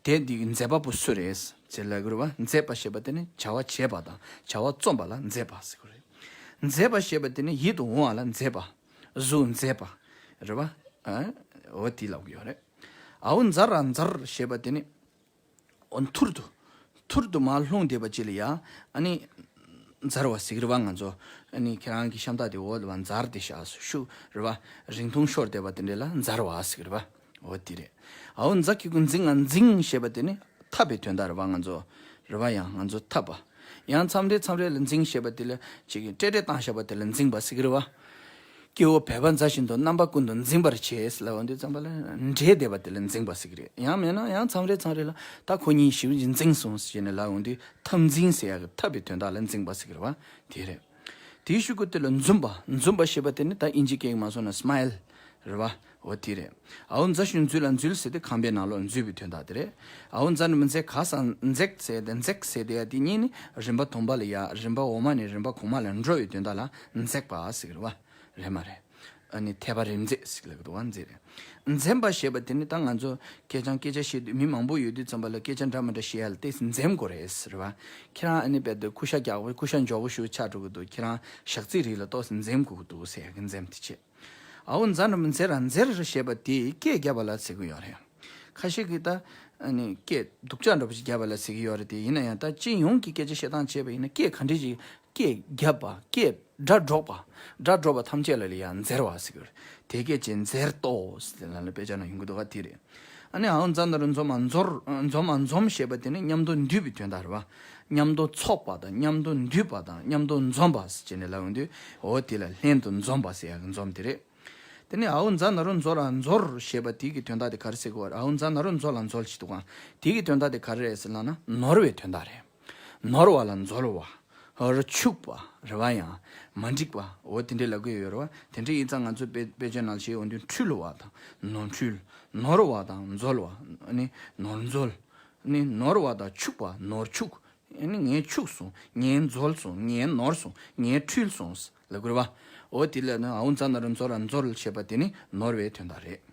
དེ་འདི་མཛད་པ་པོ་སུ་རེད་ཟེར་ལབ་དགོས་རེད་པ། མཛད་པ་ཞེས་པ་དེ་ནི་བྱ་བ་བྱེད་པ་དང་བྱ་བ་རྩོམ་པ་ལ་མཛད་པ་ཟེར་གྱི་རེད། མཛད་པ་ཞེས་པ་དེ་ནི་ཡིད་དུ་འོང་བ་ལ་མཛད་པ། གཟུགས་མཛེས་པ། རེད་པ། ཨ། འོ་དེ་ལབ་ཀྱི་ཡོད་རེད། ཨའུ་མཛའ་ར་མཛར་ཞེས་པ་དེ་ནི། འོ་ཐུར་དུ། ཐུར་དུ་མར་ལྷུང་བསྡད་པ་ཅིག་ལ་ཡ། ཨ་ནི། མཛར་བ་ཟེར་གྱི་རེད་པ། ང་ཚོ་ཨ་ནི་ཁྱེད་རང་གི་ཤམ་ཐབས་དེ་འོག་ལ་མཛར་ཏེ་བཞག་སོང་ཤུགས་རེད་པ། རིང་ཐུང་ཤོར་བསྡད་པ་དེ་འདྲ་ལ་མཛར་བ་ཟེར་གྱི་རེད་པ། འོ་དེ་རེད། ཨའུ་མཛའ་གི་གུ་འཛིང་ང་འཛིང་ཞེས་པ་དེ་ནི་འཐབ་པའི་དོན་དག་རེད་པ། ང་ཚོ་རེད་པ། ཡང་ང་ཚོ་འཐབ་པ། ཡང་མཚམས་རེ་མཚམས་རེ་ལ་འཛིང་ཞེས་པ་དེ་ལ་ཅིག་གིས་ཀྲེ་ཀྲེ་བཏང་བཞག་པ་དེ་ལ་འཛིང་བ་ཟེར་གྱི་རེད་པ། སྐྱེ་བོ་སྦལ་པ་མཛའ་བཞིན་དུ། རྣམ་པ་ཀུན་ཏུ་འཛིང་བར་བྱེད་ཟེར་ལབ་ཡོང་དུས་ཙམ་པ་ལ་འདྲེས་བསྡད་པ་དེ་ལ་འཛིང་བ་ཟེར་གྱི་རེད། ཡང་མིན་ན་ཡང་མཚམས་རེ་མཚམས་རེ་ལ་ད་ཁོ་གཉིས་ཞེ་པོ་ཅིག་འཛིངས་སོང་ཟེར་ནས་ལབ་ཡོང་དུས་འཐབ་འཛིང་ཟེར་ཡག་གི་འཐབ་པའི་དོན་དག་ལ་འཛིང་བ་ཟེར་གྱི་རེད་པ། དེ་རེད། དེའི་གཞུག་གུ་དེ་ལ་འཛུམ་པ། འཛུམ་པ་ཞེས་པ་དེ་ནི་ད་དབྱིན་ཇིའི་སྐད་ཀྱིས་མ་སོང་ན་སྨའིལ་རེད་པ། འོ་དེ་རེད། ཨའུ་མཛའ་གཞུ་འཛུལ་ལ་འཛུལ་ཟེར་དེ་ཁང་པའི་ནང་ལོགས་འཛུལ་བའི་དོན་དག་དེ་རེད། ཨའུ་མཛའ་ནི་མི་མཛེ་ག་ས་འཛེག་ཟེར་དེ་འཛེག་ཟེར་དེ་ཡ་དེ་གཉིས་ནི་རིམ་པ་དུམ་པ་ལ་ཡ། རིམ་པ་འོག་མ་ནས་རིམ་པ་གོང་མ་ལ་འགྲོ་བའི་དོན་དག་ལ་འཛེག་པ་ཟེར་གྱི་རེད་པ། རེད་མ་རེད། ཨ་ནི་འཐད་པ་རིམ་འཛེག་ཟེར་གྱི་རེད་འདུག་པ། འཛེག་རེད། འཛེམ་པ་ཞེས་པ་དེ་ནི་ད་ང་ཚོ་སྐད་ཆ་སྐད་ཆ་བཤད་དུས་མི་མང་པོ་ཡོད་དུས་ཙམ་པ་ལ་སྐད་ཆ་འདྲ་མི་འདྲ་བཤད་ཡ་ལ་ཏོག་ཙམ་འཛེམ་དགོས་རེད་ཟེར་བ། ཁྱེད་རང་ཨ་ནི་རྦད་དེ་ཀུ་ཤ་རྒྱགས་པོ་ཀུ་ཤ་མགྱོགས་པོ་ཞིག་ཆགས་འགྲོ་གི་འདུག་ཁྱེད་རང་ཞག་ཚིལ་རིགས་ལ་ཏོག་ཙམ་འཛེམ་དགོས་ཀྱི་འདུག་ཟེར་ཡ་གི་འཛེམ་དེ་བྱེད། ཨའུ་མཛའ་ནི་མི་མཛེ་ར་མཛེར་ཞེས་པ་དེ་སྐད་བརྒྱབ་པ་ལ་ཟེར་གྱི་ཡོད་རེད། ཁ་ཤས་ཀྱིས་ད་ཨ་ནི་སྐད་སྡུག་ཅག་འདྲ་པོ་ཞིག་བརྒྱབ་པ་ལ་ཟེར་གྱི་ཡོད་རེད་དེ། ཡིན་ན་ཡང་ད་སྤྱི་ཡོངས་ཀྱི་སྐད་ཆ་བཤད་སྟངས་བྱས་པ་ཡིན་ན། སྐད་ག་འདྲ་ཞིག་སྐད་བརྒྱབ་པ། སྐད་སྒྲ་སྒྲོག་པ། སྒྲ་སྒྲོག་པ་ཐམས་ཅད་ལ་ལ་ཡང་མཛེར་བ་ཟེར་གྱི་ཡོད་རེད། དེ་སྐད་ཅེས་མཛེར་ཏོ་ཟེར་ལ་ལ་དཔེ་ཆ་ན་ཡོང་གི་འདུག་ག་དེ་རེད། ཨ་ནི་ཨའུ་མཛའ་ན་རོ་མཛོ་མ་མཛོར། མཛོ་མ་འཛོམ་ཞེས་པ་དེ་ནི་མཉམ་དུ་འདུས་པའི་དོན་དག་རེད་པ། མཉམ་དུ་འཚོགས་པ་དང་མཉམ་དུ་འདུས་པ་དང་མཉམ་དུ་འཛོམས་པ་ཟེར་བྱས་ནས་ལབ་ཡོང་དུས། འོ་དེ་ལ་ལྷན་དུ་འཛོམས་པ་ཟེར་ཡག་གི་འཛོམས་དེ་རེད། དེ་ནས་ཨའུ་མཛའ་ན་རོ་མཛོ་ར་མཛོར་ཞེས་པ་དེ་གི་དོན་དག་དེ་ག་རེ་ཟེར་གྱི་ཡོད་རེད། ཨའུ་མཛའ་ན་རོ་མཛོ་ལ་མཛོལ་ཞེས་འདུག་ག་དེ་གི་དོན་དག་དེ་ག་རེ་རེད་ཟེར་ལབ་ན་ནོར་བའི་དོན་དག་རེད། ནོར་བ་ལ་མཛོལ་བ། འཕྱུགས་པ་རེད་པ། ཡང་མ་འགྲིག་པ། འོ་དེ་འདྲས་ལབ་ཀྱི་ཡོད་རེད་པ། དེ་འདྲས་ཡིན་ཙང་ང་ཚོ་དཔེ་དཔེ་ཆ་ནང་བཤད་ཡོང་དུས་འཁྲུལ་བ་དང་ནོར་འཁྲུལ། ནོར་བ་དང་མཛོལ་བ། ཨ་ནི་ནོར་མཛོལ། ཨ་ནི་ནོར་བ་དང་འཕྱུགས་པ། ནོར་འཕྱུགས། ཨ་ནི་ངས་འཕྱུགས་སོང་། ངས་མཛོལ་སོང་། ངས་ནོར་སོང་། ངས་འཁྲུལ་སོང་ལབ་དགོས་རེད་པ། འོ་དེ་ལ་ནི་ཨའུ་མཛའ་ན་རོ་མཛོ་ར་མཛོལ་ཞེས་པ་དེ་ནི་ནོར་བའི་དོན་དག་རེད།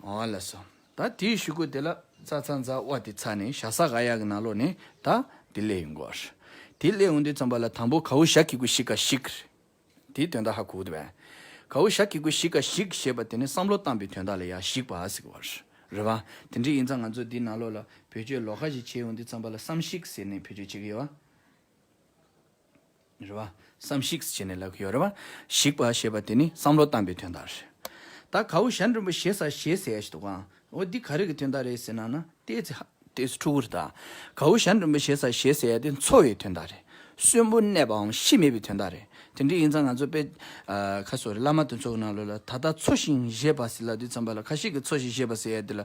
འོ་ལགས་སོ། ད་དེའི་གཞུག་གུ་དེ་ལ་ཙ་ཚ་ཛ་ཝ་དེ་ཚ་ནས་ཞ་ས་ག་ཡ་གི་ནང་ལོགས་ནས་ད་དེ་སླེབས་ཡོང་གི་ཡོད་རེད། དེ་སླེབས་ཡོང་དུས་ཙམ་པ་ལ་དང་པོ་གའུ་ཞ་གི་གུ་ཞི་ག་ཞིག་རེད། དེའི་དོན་དག་ཧ་གོ་གི་འདུག་པས། གའུ་ཞ་གི་གུ་ཞི་ག་ཞིག་ཞེས་པ་དེ་ནི་བསམ་བློ་བཏང་པའི་དོན་དག་ལ་ཡ་ཞིག་པ་ཟེར་གྱི་ཡོད་རེད། རེད་པ། དེ་འདྲ་ཡིན་ཙང་ང་ཚོ་འདིའི་ནང་ལོགས་ལ་བེད་སྤྱོད་ལོགས་ཀ་ཞིག་བྱས་ཡོང་དུས་ཙམ་པ་ལ་བསམ་ཞིག་ཟེར་ནས་བེད་སྤྱོད་བྱེད་ཀྱི་ཡོད་པ། རེད་པ། བསམ་ཞིག་བྱས་ནས་ལབ་ཀྱི་ཡོད་རེད་པ། ཞིག་པ་ཞེས་པ་དེ་ནི་བསམ་བློ་བཏང་པའི་དོན་དག་རེད། ད་གའུ་ཞ་འགྲེང་བུ་ཞེ་ས་ཞེས་ཟེར་ཡ་ཞིག་འདུག་ག་འོ་འདི་ག་རེ་གི་དོན་དག་རེད་ཟེར་ན་ན་ཏོག་ཙམ་ཧ་ཏོག་ཙམ་འཁྲུག་གི་རེད་ད། གའུ་ཞ་འགྲེང་བུ་ཞེ་ས་ཞེ་ཟེར་ཡ་དེ་འཚོ་བའི་དོན་དག་རེད། གསོན་པོ་གནས་པའམ་ཤི་མེད་པའི་དོན་དག་རེད། དེ་འདྲ་ཡིན་ཙང་ང་ཚོ་དཔེ་ཁ་སོ་རེ་བླ་མ་དེ་ཚོ་གི་ནང་ལོགས་ལ་ད་ལྟ་འཚོ་ཞིང་གཞེས་པ་ཟེར་ལབ་དུས་ཙམ་པ་ལ་ཁ་ཤས་ཀྱིས་འཚོ་ཞིང་གཞེས་པ་ཟེར་ཡ་དེ་ལ་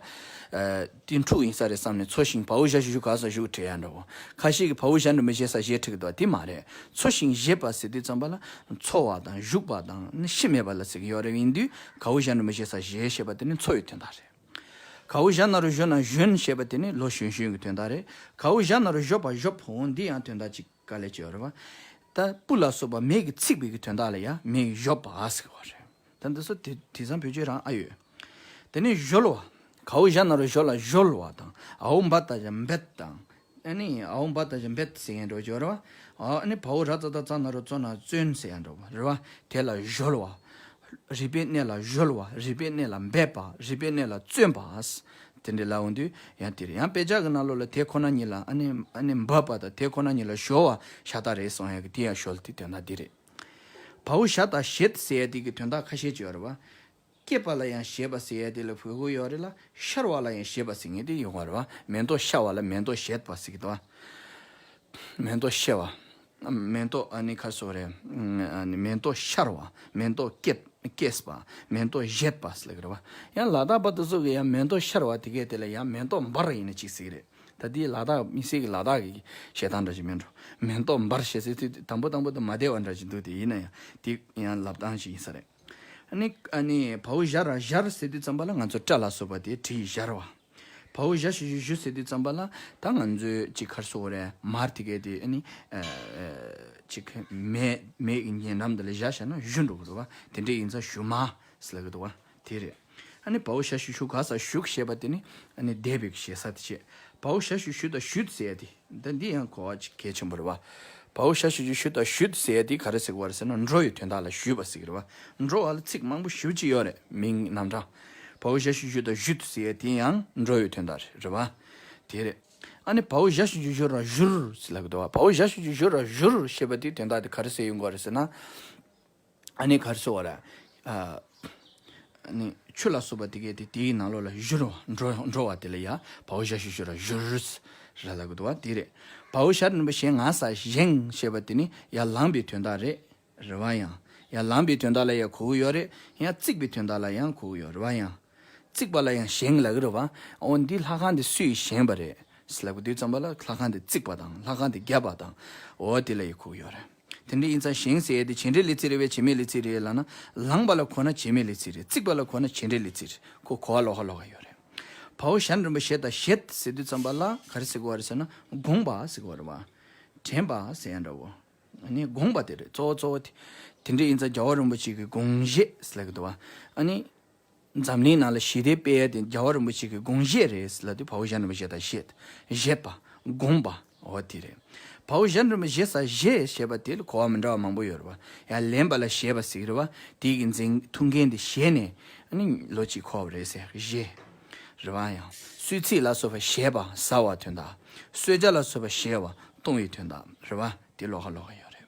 དེ་འཁྲུག་ཡིན་ས་རེད་བསམ་ནས་འཚོ་ཞིང་བའོ་ཞ་ཞུ་ཞུ་ག་ས་ཞུ་བྲིས་ཡ་འདྲ་བོ། ཁ་ཤས་ཀྱིས་བའོ་ཞ་འགྲེང་བུ་ཞེ་ས་ཞེ་བྲིས་ཀྱི་འདུག་དེ་མ་རེད། འཚོ་ཞིང་གཞེས་པ་ཟེར་དུས་ཙམ་པ་ལ་འཚོ་བ་དང་བཞུགས་པ་དང་ནི་ཤི་མེད་པ་ལ་ཟེར་གྱི་ཡོད་རེད། ཡིན་དུས་གའུ་ཞ་འགྲེང་བུ་ཞེ་ས་ཞེ་ཞེས་པ་དེ་ནི་འཚོ་བའི་དོན་དག་རེད། གའུ་ཞ་ན་རོ་ཞོ་ན་ཞོན་ཞེས་པ་དེ་ནི་ལོ་གཞོན་གཞོན་གྱི་དོན་དག་རེད། གའུ་ཞ་ན་རོ་ཞོ་པ་ཞོ་ཕོ་འོ་འདི་ཡང་དོན་དག་ཅིག་དཀའ་ལས་ཅིག་ཡོད་རེད་བ། ད་སྤུ་ལ་སོགས་པ་མེ་གིས་ཚིག་པའི་གི་དོན་དག་ལ་ཡང་མེ་ཡིས་ཞོ་པ་ཟེར་བ་རེད། ད་འདི་ཚོ་དེ་དེང་སང་བོད་ཆོས་རང་ཨ་ཡོད། དེ་ནས་གཞོལ་བ། གའུ་ཞ་ན་རོ་ཞོ་ལ་གཞོལ་བ་དང་ཨའོ་འབའ་ཏ་ཞབས་འབད་དང་། ཨ་ནི་ཨའོ་འབའ་ཏ་ཞབས་འབད་ཟེར་མཁན་འདྲ་བོ་ཅིག་ཡོད་རེད་བ། ཨ་ནི་བའོ་ར་ཙ་ད་ཙ་ན་རོ་ཙོ་ན་བཙོན་ཟེར་ཡ་འདྲ་བོ་རེད་བ། དེ་ལ་གཞོལ་བ། རིག་པའི་གནས་ལ་གཞོལ་བ། རིག་པའི་གནས་ལ་འབད་པ། རིག་པའི་གནས་ལ་བརྩོན་པ། དེ་འདྲ་ལབ་འོང་དུས་ཡང་དེ་རེད། ཡང་དཔེ་ཆ་གི་ནང་ལོགས་ལ་དེ་ཁོ་ན་ཉིད་ལ་ཨ་ནི་ཨ་ནི་འབབ་པ་དང་དེ་ཁོ་ན་ཉིད་ལ་གཞོལ་བ་ཞ་སྟག་རེད་གསུང་ཡ་གི་དེ་ཡང་གཞོལ་དེ་དོན་དག་འདི་རེད། བའོ་ཞ་སྟག་གཞེས་ཟེར་ཡ་དེ་གི་དོན་དག་ཁ་ཤས་ཅིག་ཡོད་རེད་བ། སྐྱེས་པ་ལ་ཡང་གཞེས་པ་ཟེར་ཡ་དེ་ལ་གོ་གི་ཡོད་རེད་ལ། ཤར་བ་ལ་ཡང་གཞེས་པ་ཟེར་མཁན་དེ་ཡོང་བ་རེད་བ། མེ་ཏོག་ཤར་བ་ལ་མེ་ཏོག་གཞེས་པ་ཟེར་གི་འདུག་བ། མེ་ཏོག་ཤར་བ། མེ་ཏོག་ཨ་ནི་ཁ་སོ་རེད། ཨ་ནི་མེ་ཏོག་ཤར་བ། མེ་ཏོག་སྐྱེས་སྐྱེས་པ། མེ་ཏོག་གཞེས་པ་ཟེར་གི་རེད་བ། ཡང་ལ་དྭགས་པ་དེ་ཚོ་གི་ཡང་མེ་ཏོག་ཤར་བ་དེ་གས་དེ་ལ་ཡང་མེ་ཏོག་འབར་ཡིན་ན་ཅིག་ཟེར་གི་རེད། ད་དེ་ལ་དྭགས་མི་སེར་གི་ལ་དྭགས་གི་བཤད་སྟངས་འདྲ་ཅིག་མིན་འགྲོ། མེ་ཏོག་འབར་ཞེས་ཟེར་དུས་དང་པོ་དང་པོ་དེ་མ་བདེ་བ་འདྲ་ཅིག་འདུག་དེ་ཡིན་ན་ཡང་དེ་ཡང་ལབ་སྟངས་ཤིག་ཡིན་ས་རེད། ཨ་ནི་ཨ་ནི་བའོ་ཞ་ར་ཞར་ཟེར་དུས་ཙམ་པ་ལ་ང་ཚོ་སྐྲ་ལ་སོགས་པ་དེ་བྲིས་ཞར་བ། བའོ་ཞ་ཞུ་ཞུ་ཞུ་ཟེར་དུས་ཙམ་པ་ལ་ད་ང་ཚོས་ཅིག་ག་རེ་ཟེར་དགོས་རེད། མར་དེ་གས་དེ་ཨ་ནི་ཨ་ཨ་ཅིག་མེ་མེ་གི་ཉེ་འགྲམ་དེ་ལ་ཞ་བཞག་ན་ཞུ་འགྲོ་གི་རེད་བ། དེ་འདྲ་ཡིན་ཙང་ཞུ་མ་ཟེར་ལབ་གི་འདུག་བ། དེ་རེད། ཨ་ནི་བའོ་ཞ་ཞུ་ཞུ་ག་ས་ཞུགས་ཞེས་པ་དེ་ནི་ཨ་ནི་འདས་པའི་ཞེ་ས་དེ་བྱས། བའོ་ཞ་ཞུ་ཞུ་དང་ཞུད་ཟེར་ཡ་དེ། ད་འདི་ཡང་གོ་བ་ཅིག་གལ་ཆེན་པོ་རེད་བ། བའོ་ཞ་ཞུ་ཞུ་ཞུ་དང་ཞུད་ཟེར་ཡ་དེ་ག་རེ་ཟེར་གི་བ་རེད་ཟེར་ན་འགྲོ་བའི་དོན་དག་ལ་ཞུས་པ་ཟེར་གི་རེད་བ། འགྲོ་བ་ལ་ཚིག་མང་པོ་ཞེ་པོ་ཅིག་ཡོད་རེད། མིང་རྣམ་གྲངས། བའོ་ཞ་ཞུ་ཞུ་དང་ཞུད་ཟེར་ཡ་དེ་ཡང་འགྲོ་བའི་དོན་དག་རེད་བ། དེ་རེད། ཨ་ནི་བའོ་ཞ་ཞུ་ཞུ་ཞུ་ར་ཞུར་ཟེར་ལབ་གི་འདུག་བ། བའོ་ཞ་ཞུ་ཞུ་ཞུ་ར་ཞུར་ཞེས་པ་དེའི་དོན་དག་དེ་ག་རེ་ཟེར་ཡོང་གི་བ་རེད་ཟེར་ན། ཨ་ནི་ག་རེ་ཟེར་བ་རེད། ཨ་ནི་ཆུ་ལ་སོགས་པ་དེ་གས་དེ་དེའི་ནང་ལོགས་ལ་བཞུར་བ་འགྲོ་འགྲོ་བ་དེ་ལ་ཡ་བའོ་ཞ་ཞུ་ཞུ་ར་ཞུར་ར་ལབ་གི་འདུག་བ། དེ་རེད། བའོ་ཞ་འགྲེང་བུ་ཞེ་ང་ས་ཞེང་ཞེས་པ་དེ་ནི་ཡར་ལངས་པའི་དོན་དག་རེད། རེད་བ། ཡང་ཡར་ལངས་པའི་དོན་དག་ལ་ཡང་གོ་གི་ཡོད་རེད། ཡང་བརྩིགས་པའི་དོན་དག་ལ་ཡང་གོ་གི་ཡོད་རེད་བ། ཡང་བརྩིགས་པ་ལ་ཡང་ཞེང་ལབ་གི་རེད་བ། འོ་འདི་ལྷ་ཁང་འདི་སུས་བཞེངས་པ་རེད་ལབ་གི་དུས་ཙམ་པ་ལ་ལྷ་ཁང་འདི་བརྩིགས་པ་དང་ལྷ་ཁང་འདི་བརྒྱབ་པ་དང་འོ་དེ་ལ་ཡང་གོ་གི་ཡོད་རེད། དེ་འདྲ་ཡིན་ཙང་ཞེང་ཟེར་ཡས་དེ་བྱེད་འབྲེལ་ལས་ཚིག་རེད་པས་བྱེད་མེད་ལས་ཚིག་རེད་ལབ་ན། ལངས་པ་ལ་གོ་ན་བྱེད་མེད་ལས་ཚིག་རེད། བརྩིགས་པ་ལ་གོ་ན་བྱེད་འབྲེལ་ལས་ཚིག་རེད། ཁོ་གོ་བ་ལོགས་ཀ་ལོགས་ཀ་ཡོད་རེད། བའོ་ཞ་འགྲེང་བུ་ཞེ་དང་ཞེད་ཟེར་དུས་ཙམ་པ་ལ་ག་རེ་ཟེར་དགོས་པ་རེད་ཟེར་ན་དགོངས་པ་ཟེར་དགོས་པ་རེད་བ། དྲན་པ་ཟེར་ཡ་འདྲ་བོ། ཨ་ནི་དགོངས་པ་དེ་རེད། གཙོ་བོ་གཙོ་བོ་དེ། དེ་འདྲ་ཡིན་ཙང་རྒྱལ་བ་རིན་པོ་ཆེ་གི་དགོངས་བཞེད་ཟེར་ལབ་ཀྱི་འདུག་བ། ཨ་ནི། འཛམ་གླིང་ནང་ལ་ཞི་བདེ་སྤེལ་ཡ་དེ་རྒྱལ་བ་རིན་པོ་ཆེ་གི་དགོངས་བཞེད་རེད་ལབ་དུས་བའོ་ཞ་འགྲེང་བུ་ཞེ་དང་ཞེད། བཞེད་པ། དགོངས་པ། འོ་དེ་རེད། བའོ་ཞ་འགྲེང་བུ་ཞེ་ས་ཞེས་ཞེས་པ་དེ་ལ་གོ་བ་མི་འདྲ་བ་མང་པོ་ཡོད་རེད་བ། ཡང་ལེན་པ་ལ་ཞེས་པ་ཟེར་གི་རེད་བ། དེ་གི་འཛིན་ཐུགས་འགན་དེ་བཞེས་ནས་ཨ་ནི་ལོ་གཅིག་འཁོར་བ་རེད་ཟེར་ཞེས། རེད་བ། ཡང་གསོད་ཚིག་ལ་སོགས་པ་ཞེས་པ་ཟ་བ་དོན་དག་གསོད་བྱ་ལ་སོགས་པ་ཞེས་པ་གཏོང་བའི་དོན་དག་རེད་བ། དེ་ལོགས་ཀ་ལོགས་ཀ་ཡོད་རེད།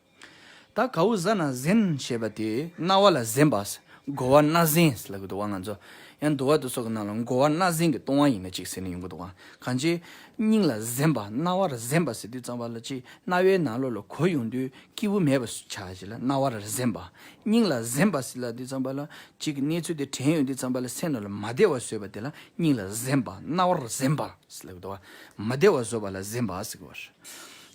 ད་གའུ་ཟ་ན་ཟན་ཞེས་པ་དེ་རྣ་བ་ལ་གཟན་པ། གོ་བ་རྣ་གཟན་ལབ་ཀྱི་འདུག་བ། ང་ཚོ་ཡང་འདུལ་བ་དེ་ཚོ་གི་ནང་ལ་གོ་བ་རྣ་གཟན་གྱི་ལྟུང་བ་ཡིན་ན་ཅིག་ཟེར་ནས་ཡོང་གི་འདུག་བ། གང་ཅི། སྙིང་ལ་གཟན་པ་རྣ་བར་གཟན་པ་ཟེར་དུས་ཙམ་པ་ལ་ཅིག་རྣ་བའི་ནང་ལོགས་ལ་གོ་ཡོང་དུས་སྐྱིད་པོ་མེད་པ་ཆགས་ཅིག་ལ་རྣ་བར་གཟན་པ། སྙིང་ལ་གཟན་པ་ཟེར་ལབ་དུས་ཙམ་པ་ལ་ཅིག་གནས་ཚུལ་དེ་དྲན་ཡོང་དུས་ཙམ་པ་ལ་སེམས་ནང་ལ་མ་བདེ་བ་བཟོས་པ་དེ་ལ་སྙིང་ལ་གཟན་པ་རྣ་བར་གཟན་པ། ཟེར་ལབ་ཀྱི་འདུག་བ། མ་བདེ་བ་བཟོ་བ་ལ་གཟན་པ་ཟེར་གྱི་བ་རེད།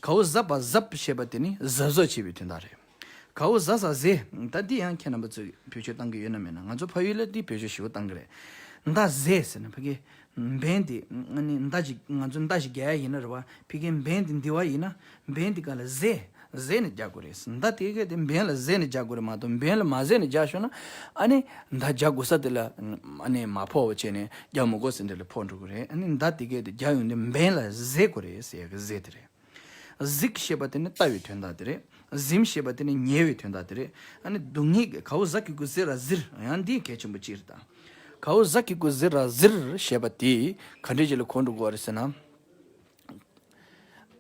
གའུ་གཟབ་པ་གཟབ་ཞེས་པ་དེ་ནི་གཟབ་གཟབ་བྱེད་པའི་དོན་དག་རེད། གའུ་གཟབ་ས་གཟེ། ད་འདི་ཡང་ཁྱེད་རྣམ་པ་ཚོས་བེད་སྤྱོད་བཏང་གི་ཡོད་ན་མེད་ན། ང་ཚོ་ཕ་ཡུལ་ལ་འདི་བེད་སྤྱོད་ཞེ་པོ་བཏང་གི་རེད། མདའ་གཟེ་ཟེར་ན་ཕ་གི་འབེན་དེ་ཨ་ནི་མདའ་ཞིག་ང་ཚོ་མདའ་ཞིག་རྒྱག་ཡ་ཡིན་ན་རེད་བ། ཕ་གི་འབེན་དེ་འདི་བ་ཡིན་ན་འབེན་དེ་ག་ལ་གཟེ། གཟེ་ནས་རྒྱག་དགོས་རེད། མདའ་དེ་གས་དེ་འབེན་ལ་གཟེ་ནས་རྒྱག་དགོས་རེད་མ་གཏོགས་འབེན་ལ་མ་གཟེ་ནས་རྒྱག་ཤོག་ན་ཨ་ནི་མདའ་རྒྱག་དགོས་ས་དེ་ལ་ཨ་ནི་མ་ཕོག་པ་བྱས་ནས་རྒྱག་མི་དགོས་ཟེར་འདི་ལ་ཕོག་འགྲོ་གི་རེད། ཨ་ནི་མདའ་དེ་གས་དེ་རྒྱག་ཡོང་དུས་འབེན་ལ་གཟེ་དགོས་རེད་ཟེར་ཡ་གི་གཟེ་དེ་རེད། གཟིགས་ཞེས་པ་དེ་ནི་ལྟ་བའི་དོན་དག་དེ་རེད། གཟིམ་ཞེས་པ་དེ་ནི་ཉལ་བའི་དོན་དག་དེ་རེད། ཨ་ནི་སྡུག་བསྔལ་གྱི་གའུ་གཟབ་ཀྱི་གུ་གཟེ་ར་གཟིར་ཡང་འདི་གལ་ཆེན་པོ་གཅིག་རེད་ད། གའུ་གཟབ་ཀྱི་གུ་གཟེ་ར་གཟིར་ཞེས་པ་དེ་ག་འདྲས་ཅིག་ལ་གོ་འགྲོ་དགོས་རེད་ཟེར་ན།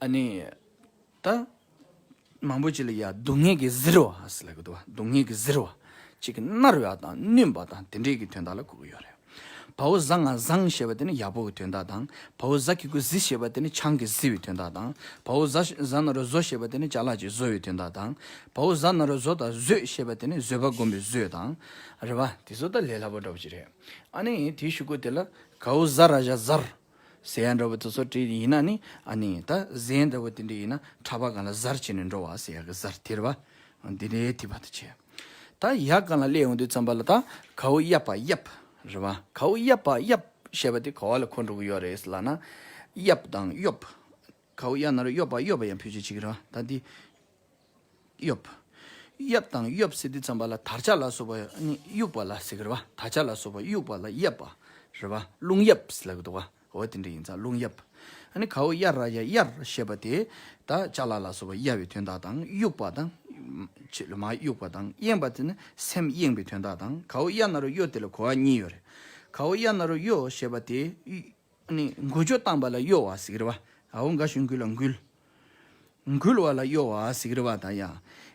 ཨ་ནི། ད། མང་པོ་ཅིག་ལ་ཡ་སྡུག་བསྔལ་གྱིས་གཟིར་བ་ཟེར་ལབ་ཀྱི་འདུག་བ། སྡུག་བསྔལ་གྱིས་གཟིར་བ། ཅིག་གིས་མནར་བ་དང་བསྣུན་པ་དང་དེ་འདྲས་ཀྱི་དོན་དག་ལ་གོ་གི་ཡོད་རེད། བའོ་ཟ་ང་བཟང་ཞེས་པ་དེ་ནི་ཡག་པོ་གི་དོན་དག་དང་། བའོ་ཟ་གི་གུ་གཟི་ཞེས་པ་དེ་ནི་ཆང་གི་གཟི་བའི་དོན་དག་དང་། བའོ་ཟ་ཟ་ན་རོ་བཟོ་ཞེས་པ་དེ་ནི་ཅ་ལག་ཅིག་བཟོ་བའི་དོན་དག་དང་། བའོ་ཟ་ན་རོ་བཟོ་དང་བཟོས་ཞེས་པ་དེ་ནི་བཟོད་པ་སྒོམ་པའི་བཟོད་དང་། རེད་བ། དེ་ཚོ་ད་ལས་སླ་པོ་འདྲ་པོ་ཅིག་རེད། ཨ་ནི་དེའི་གཞུག་གུ་དེ་ལ་གའོ་ཟ་ར་ཞ་ཟར་ཟེར་ཡ་འདྲ་པོ་དེ་ཚོ་བྲིས་ཡིན་ན་ནི། ཨ་ནི་ད་གཟན་འདྲ་པོ་དེ་འདྲ་ཡིན་ན་ཁྲག་པ་སྒང་ལ་གཟར་བྱས་ནས་འགྲོ་བ་ཟེར་ཡ་གི་གཟར་དེ་རེད་བ། འདི་འདྲའི་དེ་བ་དུ་བྱས། ད་ཡ་སྒང་ལ་སླེབས་ཡོང་དུས་ཙམ་པ་ལ་ད་གའོ་ཡ་པ་ཡབ། རེད་བ། གའོ་ཡ་པ་ཡབ་ཞེས་པ་དེ་ག་བ་ལ་འཁོར་འགྲོ་གི་ཡོད་རེད་ལབ་ན། ཡབ་དང་གཡོབ། གའོ་ཡ་ན་རོ་གཡོ་པ་གཡོ་པ་ཡང་བེད་སྤྱོད་བྱེད་ཀྱི་རེད་བ། ད་འདི་གཡོབ། ཡབ་དང་གཡོབ་ཟེར་དུས་ཙམ་པ་ལ་དར་ཆ་ལ་སོགས་པ་ནི་གཡུག་པ་ལ་ཟེར་གི་རེད་བ། དར་ཆ་ལ་སོགས་པ་གཡུག་པ་ལ་ཡབ་པ་རེད་བ། རླུང་ཡབ་ཟེར་ལབ་གི་འདུག་བ། འོ་དེ་འདྲ་ཡིན་ཙང་རླུང་ཡབ། ཨ་ནི་གའོ་ཡ་ར་ཡ་གཡར་ཞེས་པ་དེ་ད་ཅ་ལག་ལ་སོགས་པ་གཡར་བའི་དོན་དག་དང་གཡུག་པ་དང་། ཆེད་ལ་མ་གཡུག་པ་དང་གཡེང་པ་དེ་ནི་སེམས་གཡེང་བའི་དོན་དག་དང་། གའོ་ཡ་ན་རོ་གཡོ་དེ་ལ་གོ་བ་གཉིས་ཡོད་རེད། གའོ་ཡ་ན་རོ་གཡོ་ཞེས་པ་དེ་ཨ་ནི་འགུལ་སྐྱོད་བཏང་པ་ལ་གཡོ་བ་ཟེར་གི་རེད་བ། འའོ་འགའ་ཞིག་འགུལ་ལ་འགུལ། འགུལ་བ་ལ་གཡོ་བ་ཟེར་གི་རེད་བ། ད་ཡ།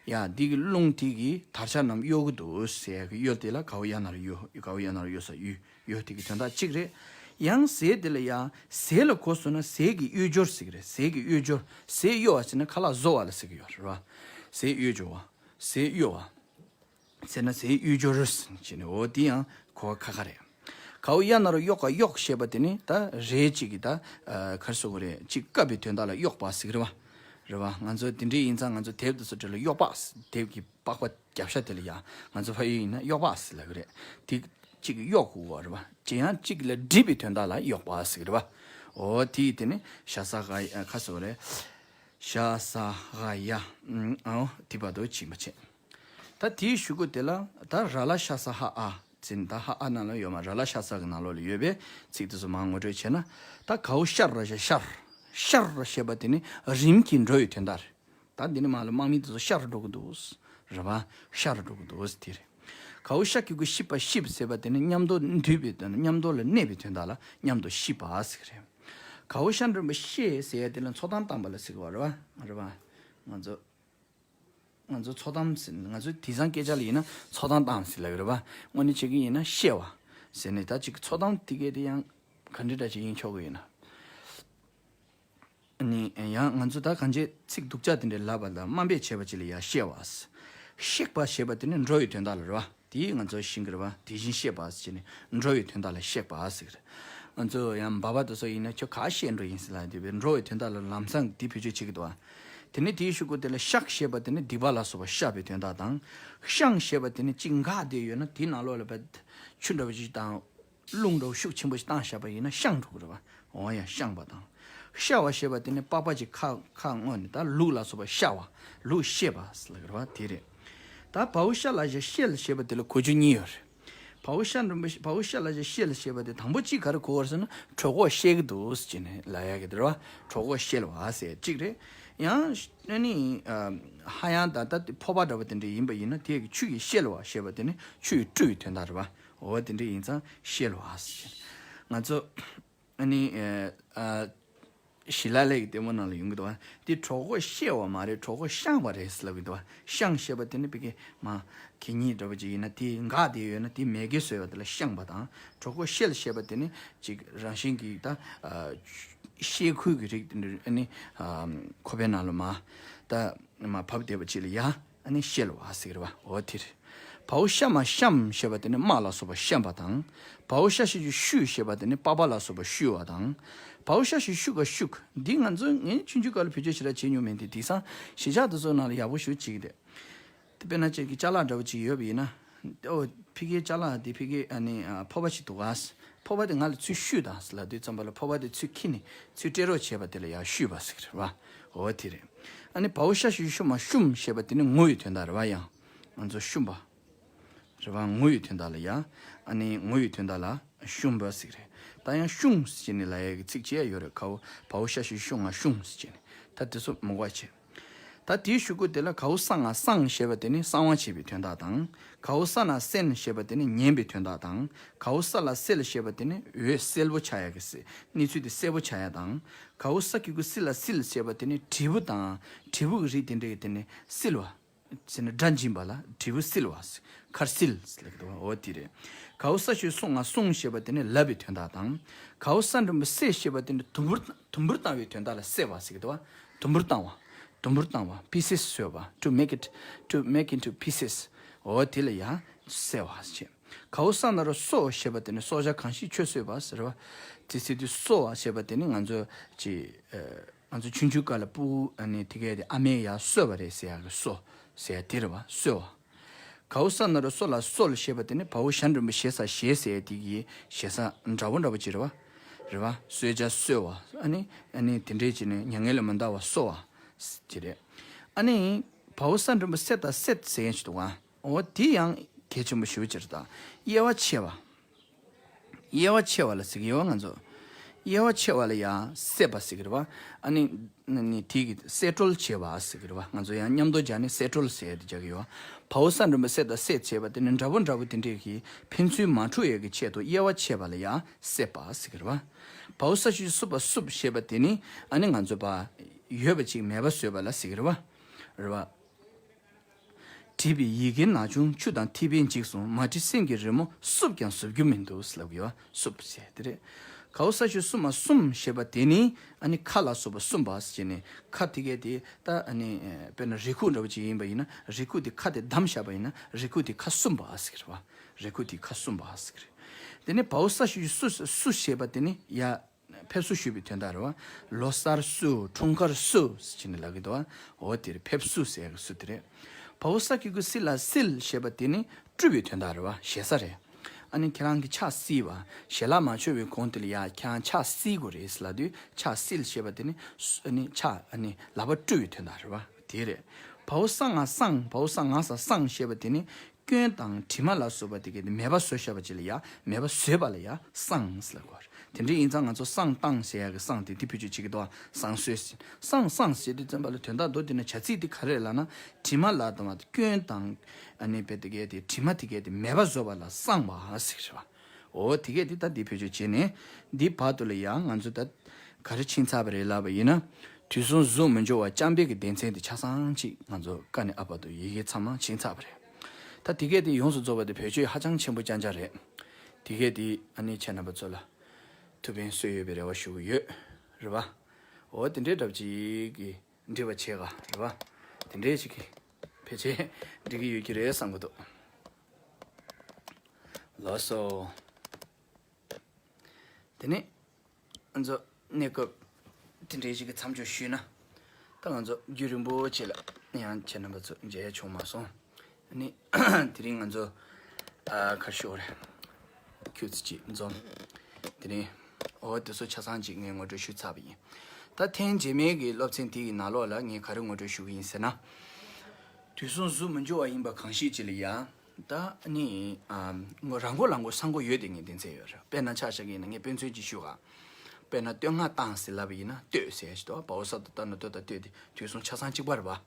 ཡ་འདི་གི་རླུང་དེ་གིས་དར་ཆ་རྣམས་གཡོ་གི་འདུག་ཟེར་གི་གཡོ་དེ་ལ་གའོ་ཡ་ན་རོ་གཡོ། གའོ་ཡ་ན་རོ་གཡོ་ས་གཡུ། གཡོ་དེ་གི་དོན་དག་གཅིག་རེད། ཡང་ཟས་དེ་ལ་ཡ། ཟས་ལ་གོ་སོང་ན་ཟས་ཀྱི་གཡོས་སྦྱོར་ཟེར་གི་རེད། ཟས་ཀྱི་གཡོས་སྦྱོར། ཟས་གཡོ་བ་ཟེར་ན་ཁ་ལག་བཟོ་བ་ལ་ཟེར་གི་ཡོད་རེད་བ། ཟས་གཡོས་སྦྱོར་བ། ཟས་གཡོ་བ། ཟེར་ན་ཟས་གཡོས་སྦྱོར་ཟེར་ནས། འོ་དེ་ཡང་གོ་བ་ཁ་ཁ་རེད། གའོ་ཡ་ན་རོ་གཡོག་ག་གཡོག་ཞེས་པ་དེ་ནི་ད་རས་གཅིག་གིས་ད་ག་རེ་ཟེར་དགོས་རེད། གཅིག་བཀབ་པའི་དོན་དག་ལ་གཡོག་པ་ཟེར་གི་རེད་བ། རེད་བ། ང་ཚོ་དེ་འདྲའི་ཡིན་ཙང་ང་ཚོ་དེབ་དེ་ཚོ་འབྲི་ལ་གཡོག་པ། དེབ་ཀྱི་པགས་པ་རྒྱབ་ཤ་དེ་ལ་ཡ་ང་ཚོ་ཕ་ཡུལ་ཡིན་ན་གཡོག་པ་ཟེར་ལབ་གི་རེད། དེ་གཅིག་གིས་གཡོག་དགོས་པ་རེད་བ། གཅིག་ཡང་གཅིག་ལ་སྒྲིབ་པའི་དོན་དག་ལ་གཡོག་པ་ཟེར་གི་རེད་བ། འོ་དེ་ཡིས་དེ་ནི་ཤ་ས་ག་ཡ་ག་རེ་ཟེར་དགོས་རེད། ཤ་ས་ག་ཡ། ཨོ་དེ་བར་དུ་ཕྱིན་པ་བྱས། ད་དེའི་གཞུག་གུ་དེ་ལ་ད་ར་ལ་ཤ་ས་ཧ་ཨ་ཟེར་ནས། ད་ཧ་ཨ་ནང་ལ་ཡོད་མ། ར་ལ་ཤ་ས་གི་ནང་ལོགས་ལ་ཡོད་པའི་ཚིག་དེ་ཚོ་མར་ངོ་སྤྲོད་བྱས་ན། ད་གའོ་ཤར་ར་ཞ་ཤར། ཤར་ཞེས་པ་དེ་ནི་རིམ་གྱིས་འགྲོ་བའི་དོན་དག་རེད། ད་འདི་ནི་མ་ལ་དམག་མི་དེ་ཚོ་ཤར་འགྲོ་གི་འདུག་རེད་བ། ཤར་འགྲོ་གི་འདུག་དེ་རེད། གའོ་ཤ་གི་གུ་ཤི་པ་ཤི་པ་ཟེར་བ་དེ་ནི་མཉམ་དུ་འདུས་པའི་དོན། མཉམ་དུ་ལ་གནས་པའི་དོན་དག་ལ་མཉམ་དུ་ཤི་པ་ཟེར་གི་རེད། གའོ་ཤ་འགྲོན་པ་ཤེས་ཟེར་ཡ་དེ་ལ་མཚོ་གཏམ་བཏང་པ་ལ་ཟེར་གི་བ་རེད་བ། རེད་བ། ང་ཚོ། ང་ཚོ་མཚོ་གཏམ་ཟེར་ནས། ང་ཚོའི་དེང་སང་སྐད་ཆ་ལ་ཡིན་ན་མཚོ་གཏམ་བཏང་ཟེར་ལབ་ཀྱི་རེད་བ། དངོས་གནས་བྱེད་ཀྱི་ཡིན་ན་བཤད་པ་ཟེར་ནས། ད་ཅིག་མཚོ་གཏམ་དེ་གའི་དེ་ཡང་ག་འདྲ་འདྲ་ཅིག་ཡིན་ཆོག་གི་ཡོད་ན། ཨ་ནི་ཡང་ང་ཚོ་ད་གང་ཅི་ཚིག་སྡུག་ཅག་དེ་འདྲ་ལབ་པ་ལ་དམའ་འབེབས་བྱས་པ་ཅིག་ལ་ཡང་བཤད་པ། གཤེགས་པ་ཞེས་པ་དེ་ནི་འགྲོ་བའི་དོན་དག་ལ་རེད་བ། དེས་ང་ཚོ་ཤེས་ཀྱི་རེད་བ། དེ་བཞིན་གཤེགས་པ་ཟེར་ནས་འགྲོ་བའི་དོན་དག་ལ་གཤེགས་པ་ཟེར་གྱི་རེད། ང་ཚོ་ཡང་འབའ་པ་དེ་ཚོ་ཡིན་ན་ཁྱོད་ག་གཤེགས་འགྲོ་ཡིན་ཟེར་ལབ་དུས་འགྲོ་བའི་དོན་དག་ལ་ལམ་སང་དེ་བེད་སྤྱོད་བྱེད་ཀྱི་འདུག་བ། དེ་ནས་དེའི་གཞུག་གུ་དེ་ལ་བཤགས་ཞེས་པ་དེ་ནི་སྡིག་པ་ལ་སོགས་པ་བཤགས་པའི་དོན་དག་དང་། བཤང་ཞེས་པ་དེ་ནི་གཅིག་འགག་བསྡད་ཡོད་ན་དེའི་ནང་ལོགས་ལ་བ་ཆུ་འདྲ་བ་ཞིག་དང་རླུང་འདྲ་བ་ཤུགས་ཆེན་པོ་ཞིག་བཏང་བཞག་པ་ཡིན་ན་བཤང་འགྲོ་གི་རེད་བ། འོ་ཡ་བཤང་བ་དང་། བཤའ་བ་ཞེས་པ་དེ་ནི་པགས་པ་ཅིག་ཁ་ཁ་བསྔོས་ནས་ད་ལུག་ལ་སོགས་པ་བཤའ་བ། ལུག་བཤས་པ་ཟེར་ལབ་ཀྱི་རེད་བ། དེ་རེད། ད་བའོ་ཤ་ལ་ཞ་བཤལ་ཞེས་པ་དེ་ལ་གོ་རྒྱུ་གཉིས་ཡོད་རེད། བའོ་ཤ་འགྲོན་པ་བའོ་ཤ་ལ་ཞ་བཤལ་ཞེས་པ་དེ་དང་པོ་གཅིག་ག་རེ་གོ་བ་རེད་ཟེར་ན་གྲོད་ཁོག་བཤལ་གྱི་འདུག་ཟེར་ནས་ལབ་ཡ་གི་དེ་རེད་བ། གྲོད་ཁོག་བཤལ་བ་ཟེར་གཅིག་རེད། ཡང་ཨ་ནི་ཧ་ཡང་ད་ལྟ་ཕོར་པ་འདྲ་བ་དེ་འདྲ་ཡིན་པ་ཡིན་ན་དེ་གི་ཆུ་ཡིས་བཤལ་བ་ཞེས་པ་དེ་ནི་ཆུ་ཡིས་བཀྲུ་བའི་དོན་དག་རེད་བ། འོ་དེ་འདྲ་ཡིན་ཙང་བཤལ་བ་ཟེར། ང་ཚོ་ཨ་ནི་ཨ་ཨ་ཞི་ལ་ལྷ་གི་ལྟད་མོ་ནང་ལ་ཡོང་གི་འདུག་བ། འདི་གྲོད་ཁོག་བཤལ་བ་མ་རེད། གྲོད་ཁོག་བཤང་བ་རེད་ཟེར་ལབ་ཀྱི་འདུག་བ། བཤང་ཞེས་པ་དེ་ནི་ཕ་གི་མ་གད་སྙིགས་འདྲ་པོ་ཅིག་ཡིན་ན་དེ་འགག་བསྡད་ཡོད་ན་དེ་མེད་དགེ་བཟོས་པ་དེ་ལ་བཤང་བ་དང་། གྲོད་ཁོག་བཤལ་ཞེས་པ་དེ་ནི་ཅིག་རང་བཞིན་གྱིས་ད་ཨ་བཤལ་ཁུལ་གྱི་རིགས་དེ་འདྲ་ཨ་ནི་ཨ་ཁོག་པའི་ནང་ལ་མ་ད་མ་བབས་བསྡད་པ་ཅིག་ལ་ཡ། ཨ་ནི་བཤལ་བ་ཟེར་གྱི་རེད་བ། འོ་དེ་རེད། བའོ་ཤ་མ་བཤམ་ཞེས་པ་དེ་ནི་དམག་ལ་སོགས་པ་བཤམ་པ་དང་། བའོ་ཤ་ཞ་ཞུ་ཤུ་ཞེས་པ་དེ་ནི་པགས་པ་ལ་སོགས་པ་བཤུ་བ་དང་། བའོ་ཤ་ཞ་ཞུ་ག་ཤུག་འདི་ང་ཚོ་ངས་ཆུང་ཆུང་སྐབས་ལ་བེད་སྤྱོད་ཞེ་དྲག་བྱེད་མྱོང་མེད་དེ། དེང་སང་གཞིས་ཆགས་དེ་ཚོ་ནང་ལ་ཡག་པོ་ཞེ་པོ་བྱེད་ཀྱི་འདུག་དེ་དཔེར་ན་ཁྱེད་ཀྱི་ཅ་ལག་འདྲ་པོ་ཅིག་ཡོད་པ་ཡིན་ན། ཨོ་ཕ་གིའི་ཅ་ལག་འདི་ཕ་གི་ཨ་ནི་ཨ་ཕོར་པ་ཞིག་འདུག་ག་ཕོར་པ་དེ་ང་ལ་ཚུར་བཤུས་དང་ཟེར་ལབ་དུས་ཙམ་པ་ལ་ཕོར་པ་དེ་ཚུར་འཁྱེར་ནས་ཚུར་སྤྲད་རོགས་བྱས་པ་དེ་ལ་ཡར་བཤུས་པ་ཟེར་གྱི་རེད་བ། འོ་དེ་རེད། ཨ་ནི་བའོ་ཤ་ཞ་ཞུ་ཤུ་མ་བཤུམ་ཞེས་པ་དེ་ནི་ངུ་ཡི་དོན་དག་རེད་བ། ཡང་ང་ཚོ་བཤུམ་པ་རེད་བ། ངུ་ཡི་དོན་དག་ལ་ཡ། ཨ་ནི་ངུ་ཡི་དོན་དག་ལ་བཤུམ་པ་ཟེར་གྱི་རེད། ད་ཡང་བཤུམ་ཟེར་ནས་ལབ་ཡ་གི་ཚིག་ཅིག་ཡང་ཡོད་རེད། གའོ་བའོ་ཤ་ཞ་ཞུ་ཤུ་ང་བཤུམ་ཟེར་ནས། ད་དེ་ཚོ་མ་གོ་བ་བྱེད། ད་དེའི་གཞུག་གུ་དེ་ལ་གའོ་ས་ང་སང་ཞེས་པ་དེ་ནི་གསང་བ་བྱེད་པའི་དོན་དག་དང་། གའོ་ས་ན་སན་ཞེས་པ་དེ་ནི་ཉན་པའི་དོན་དག་དང་། གའོ་ས་ལ་སེལ་ཞེས་པ་དེ་ནི་འོད་གསལ་པོ་ཆགས་ཡ་གི་གནས་ཚུལ་དེ་གསལ་པོ་ཆགས་ཡ་དང་། གའོ་ས་གི་གུ་སི་ལ་སིལ་ཞེས་པ་དེ་ནི་དྲིལ་བུ་དང་དྲིལ་བུ་གི་རིགས་དེ་འདྲ་གི་དེ་ནི་སིལ་བ། ཟེར་ན་སྒྲ་འབྱིན་པ་ལ་དྲིལ་བུ་བསིལ་བ། ཁར་བསིལ་ལབ་ཀྱི་འདུག་འོ་དེ་རེད། གའུ་ས་ཞུ་སྲུང་ང་སྲུང་ཞེས་པ་དེ་ནི་ལབ་པའི་དོན་དག་དང་། གའུ་ས་འགྲེང་བུ་སྲེ་ཞེས་པ་དེ་ནི་དུམ་བུར་དུམ་བུར་བཏང་བའི་དོན་དག་ལ་སྲེ་བ་ཟེར་གྱི་འདུག་དུམ་བུར་བཏང་བ། དུམ་བུར་བཏང་བ། pieces བཟོས་པ། to make it, to make into pieces. འོ་དེ་ལ་ཡང་སྲེ་བ་ཞེས། གའུ་ས་ན་རོ་གསོ་ཞེས་པ་དེ་ནི་གསོ་བྱ་གང་ཞིག་ཆོས་གསོས་པ་ཟེར་བ། དེ་ཚེ་དུས་གསོ་བ་ཞེས་པ་དེ་ནི་ང་ཚོ་ཅི། ང་ཚོ་ཆུང་ཆུང་སྐབས་ལ་སྤུ་གུ་ཨ་ནི་དེ་གས་དེ་ཨ་མས་ཡར་གསོས་པ་རེད་ཟེར་ཡག་གི་གསོ་ཟེར་ཡག་དེ་རེད་བ། གསོས་པ། གའུ་ས་ན་རོ་གསོ་ལ་གསོལ་ཞེས་པ་དེ་ནི་བའོ་ཞ་འགྲེང་བུ་ཞེ་ས་ཞེས་ཟེར་ཡག་དེ་གི་ཞེ་ས་འདྲ་བོ་འདྲ་བོ་ཅིག་རེད་བ། རེད་བ། གསོལ་ཇ་གསོལ་བ། ཨ་ནི་ཨ་ནི་དེ་འདྲས་ཅིག་ནི་མྱ་ངན་ལས་མ་འདའ་བར་གསོལ་བ་ཅིག་རེད། ཨ་ནི་བའོ་ས་འགྲེང་བུ་སེ་ད་སེད་ཟེར་ཡག་ཅིག་འདུག་ག་འོ་དེ་ཡང་གལ་ཆེན་པོ་ཞེ་པོ་ཅིག་རེད་ད། དབྱེ་བ་ཕྱེ་བ། དབྱེ་བ་ཕྱེ་བ་ལ་ཟེར་གྱི་ཡོད་ང་ཚོ། དབྱེ་བ་ཕྱེ་བ་ལ་ཡང་སེད་པ་ཟེར་གྱི་རེད་བ། ཨ་ནི་ནི་དེ་གི་སེད་བཀྲོལ་བྱེད་པ་ཟེར་གྱི་རེད་བ། ང་ཚོ་ཡང་མཉམ་དུ་སྦྱར་ནས་སེད་བཀྲོལ་ཟེར་ཡག་དེ་སྦྱར་གྱི་ཡོད། བའོ་ས་འགྲེང་བུ་སེ་ད་སེད་བྱས་པ་དེ་ནི་འདྲ་པོ་འདྲ་པོ་དེ་འདྲས་ཀྱི་ཕན་ཚུན་མ་འཁྲུག་ཡག་གི་ཆེད་དུ་དབྱེ་བ་ཕྱེ་བ་ལ་ཡང་སེད་པ་ཟེར་གྱི་རེད་བ། བའོ་ས་ཞུ་སུབ་པ་སུབ་ཞེས་པ་དེ་ནི་ཨ་ནི་ང་ཚོ་པ་ཡོད་པ་ཅིག་མེད་པ་བཟོས་པ་ལ་ཟེར་གྱི་རེད་བ། རེད་བ། བྲིས་པའི་ཡི་གེ་ན་ཆུང་ཆུ་དང་ཐིགས་པས་འཇིགས་སོང་། མ་བྲིས་སེམས་ཀྱི་རི་མོ་བསུབས་ཀྱང་བཟོ་རྒྱུ་མི་འདུག་ལབ་ཡོད། བསུབས་ཟེར་དེ་རེད། གའུ་ས་ཞུ་སུ་མ་སུམ་ཞེས་པ་དེ་ནི་ཨ་ནི་ཁ་ལ་སོགས་པ་སུམ་པ་ཟེར་ནས་ཁ་དེ་གས་དེ་ད་ཨ་ནི་དཔེར་ན་རི་ཁུག་འདྲ་བོ་ཅིག་ཡིན་པ་ཡིན་ན་རི་ཁུག་དེ་ཁ་དེ་བསྡམས་བཞག་པ་ཡིན་ན་རི་ཁུག་དེ་ཁ་སུམ་པ་ཟེར་གི་རེད་བ། རི་ཁུག་དེ་ཁ་སུམ་པ་ཟེར་གི་རེད། དེ་ནི་བའོ་ས་ཞུ་སུ་སུ་ཞེས་པ་དེ་ནི་ཡ། ཕེབས་བསུ་ཞུས་པའི་དོན་དག་རེད་བ། ལོ་གསར་བསུ། འཁྲུངས་སྐར་བསུ་ཟེར་ནས་ལབ་ཀྱི་འདུག་བ། འོ་དེར་ཕེབས་བསུ་ཟེར་གྱི་བསུ་དེ་རེད། བའོ་ས་ཀྱི་གུ་སི་ལ་སིལ་ཞེས་པ་དེ་ནི་སྤྲུལ་པའི་དོན་དག་རེད་བ། ཞེ་ས་རེད། ཨ་ནི་ཁྱེད་རང་གི་ཕྱག་བསིལ་བ། ཞལ་ལག་མ་མཆོད་པའི་གོང་དེ་ལ་ཡ་ཁྱེད་རང་ཕྱག་བསིལ་དགོས་རེད་ལབ་དུས་ཕྱག་བསིལ་ཞེས་པ་དེ་ནི་ཨ་ནི་ཕྱག་ཨ་ནི་ལག་པ་སྤྲུལ་བའི་དོན་དག་རེད་བ། དེ་རེད། བའོ་ས་ང་སང་། བའོ་ས་ང་ས་སང་ཞེས་པ་དེ་ནི་སྐྱོན་དང་དྲི་མ་ལ་སོགས་པ་དེ་གས་དེ་མེད་པ་བཟོ་བཞག་པ་ཅིག་ལ་ཡ་མེད་པ་བཟོས་པ་ལ་ཡ་སངས་ལབ་དགོས། དེ་འདྲ་ཡིན་ཙང་ང་ཚོ་བསང་བཏང་ཟེར་ཡ་གི་བསང་དེ་འདི་བེད་སྤྱོད་བྱེད་ཀྱི་འདུག་བ། བསང་གསོལ་ཟེར། བསང་བསང་ཟེར་དུས་ཙམ་པ་ལ་དོན་དག་མདོ་དེ་ན་བྱ་ཚིག་དེ་ག་རེ་ལབ་ན་དྲི་མ་ལ་དང་བ་དེ་སྐྱོན་དང་ཨ་ནི་བེད་དེ་གས་དེ་དྲི་མ་དེ་གས་དེ་མེད་པ་བཟོ་བ་ལ་བསང་བ་ཟེར་གྱི་རེད་བ། འོ་དེ་གས་དེ་ད་འདི་བེད་སྤྱོད་བྱས་ནས་འདི་བར་དུ་ལ་ཡ་ང་ཚོ་ད་ག་རེ་ཕྱིན་ཚར་བ་རེད་ལབ་པ་ཡིན་ན། དུས་གསུམ་གཟུགས་མི་འགྱུར་བ་རྐྱང་པའི་གི་སྡེ་ཚན་དེ་ཆ་ཚང་གཅིག་ང་ཚོ་ཀ་ནས་ཨ་བར་དུ་ཡི་གེ་ཚང་མ་ཕྱིན་ཚར་བ་རེད། ད་དེ་གས་དེ་ཡོངས་སུ་རྫོགས་པ་དེ་བེད་སྤྱོད་ཧ་ཅང་ཆེན་པོ་རྐྱང་རྐྱང་རེད། དེ་གས་དེ་ཨ་ནི་ཁྱེད་རྣམ་པ་ཚོ་ལ་ཐུགས་ཕན་གསོས་ཡོད་པའི་རེ་བ་ཞུ་གི་ཡོད། རེད་བ། འོ་དེ་འདྲའི་འདྲ་པོ་ཅིག་གི་འབྲེལ་བ་བྱེད་ག་རེད་བ། དེ་འདྲའི་ཞིག་གིས་ཕལ་ཆེར་འགྲིག་གི་ཡོད་ཀྱི་རེད་བསམ་གི་འདུག་ལགས་སོ། དེ་ནས་ང་ཚོ་གནས་སྐབས་དེ་འདྲའི་ཞིག་གི་མཚམས་འཇོག་ཞུས་ན། ད་ང་ཚོ་རྒྱུན་རིང་པོ་ཅིག་ལ་ཡང་ཁྱེད་རྣམ་པ་ཚོ་མཇལ་ཡ་བྱུང་མ་སོང་། ནི་དེ་རིང་ང་ཚོ་ཨ་ག་རེ་ཞུ་དགོས་རེད། ཁྱུ་ཚིག་ཅིག་འཛོམས། དེ་རིང་འོ་དེ་ཚོ་ཆ་ཚང་ཅིག་ངས་ངོ་སྤྲོད་ཞུས་ཚར་བ་ཡིན། ད་ཐེངས་རྗེས་མའི་གི་སློབ་ཚན་དེ་ཡི་ནང་ལོགས་ལ་ངས་ག་རེ་ངོ་སྤྲོད་ཞུ་གི་ཡིན་ཟེར་ན། དུས་གསུམ་གཟུགས་མི་འགྱུར་བ་ཡིན་པ་གང་ཞིག་ཅིག་ལ་ཡ། ད་ནི་ཨ་ངོ་རང་མགོ་ལ་མགོ་ས་མགོ་ཡོད་དེ་ངས་སྡེ་ཚན་ཡོད་རེད། དཔེར་ན་ཆ་བཞག་གི་ཡིན་ན་ངས་དཔེ་མཚོན་ཅིག་ཞུ་ག་དཔེར་ན་བསྟོད་བསྔགས་བཏང་ཟེར་ལབ་པ་ཡིན་ན་བསྟོད་ཟེར་ཞིག་ཏོ་བའོ་ས་ད་ལྟ་ན་བསྟོད་དང་བསྟོད་དེ་དུས་གསུམ་ཆ་ཚང་གཅིག་པ་རེད་པ།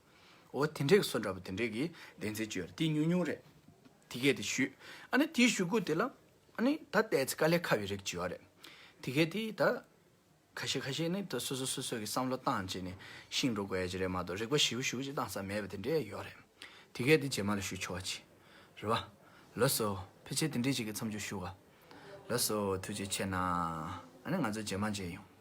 འོ་དེ་འདྲའི་བཟོ་འདྲ་པོ་དེ་འདྲའི་གི་སྡེ་ཚན་ཅིག་ཡོད་རེད། དེ་ཉུང་ཉུང་རེད། དེ་གས་དེ་ཞུས། ཨ་ནི་དེའི་ཞུ་སྐུལ་དེ་ལ་ཨ་ནི་ད་ཏོག་ཙམ་དཀའ་ལས་ཁག་པའི་རིགས་ཅིག་ཡོད་རེད། དེ་གས་དེ་ད་ཁ་ཤས་ཁ་ཤས་ནི་ད་སོ་སོ་སོ་སོ་གི་བསམ་བློ་བཏང་བྱས་ནས་ཤེས་འགྲོ་དགོས་ཡ་ཅིག་རེད་མ་གཏོགས་རིག་པ་ཞིབ་ཞིབ་ཅིག་བཏང་ས་མེད་པ་དེ་འདྲས་ཡོད་རེད། དེ་གས་དེ་རྗེས་མ་ལ་ཞུ་ཆོག་པ་ཅིག་རེད་པ། ལགས་སོ། ཕལ་ཆེར་དེ་འདྲས་ཅིག་གི་མཚམས་འཇོག་ཞུ་ག་ལགས་སོ། ཐུགས་རྗེ་ཆེ་གནང་། ཨ་ནི་ང་ཚོ་རྗེས་མ་མཇལ་ཡོང་།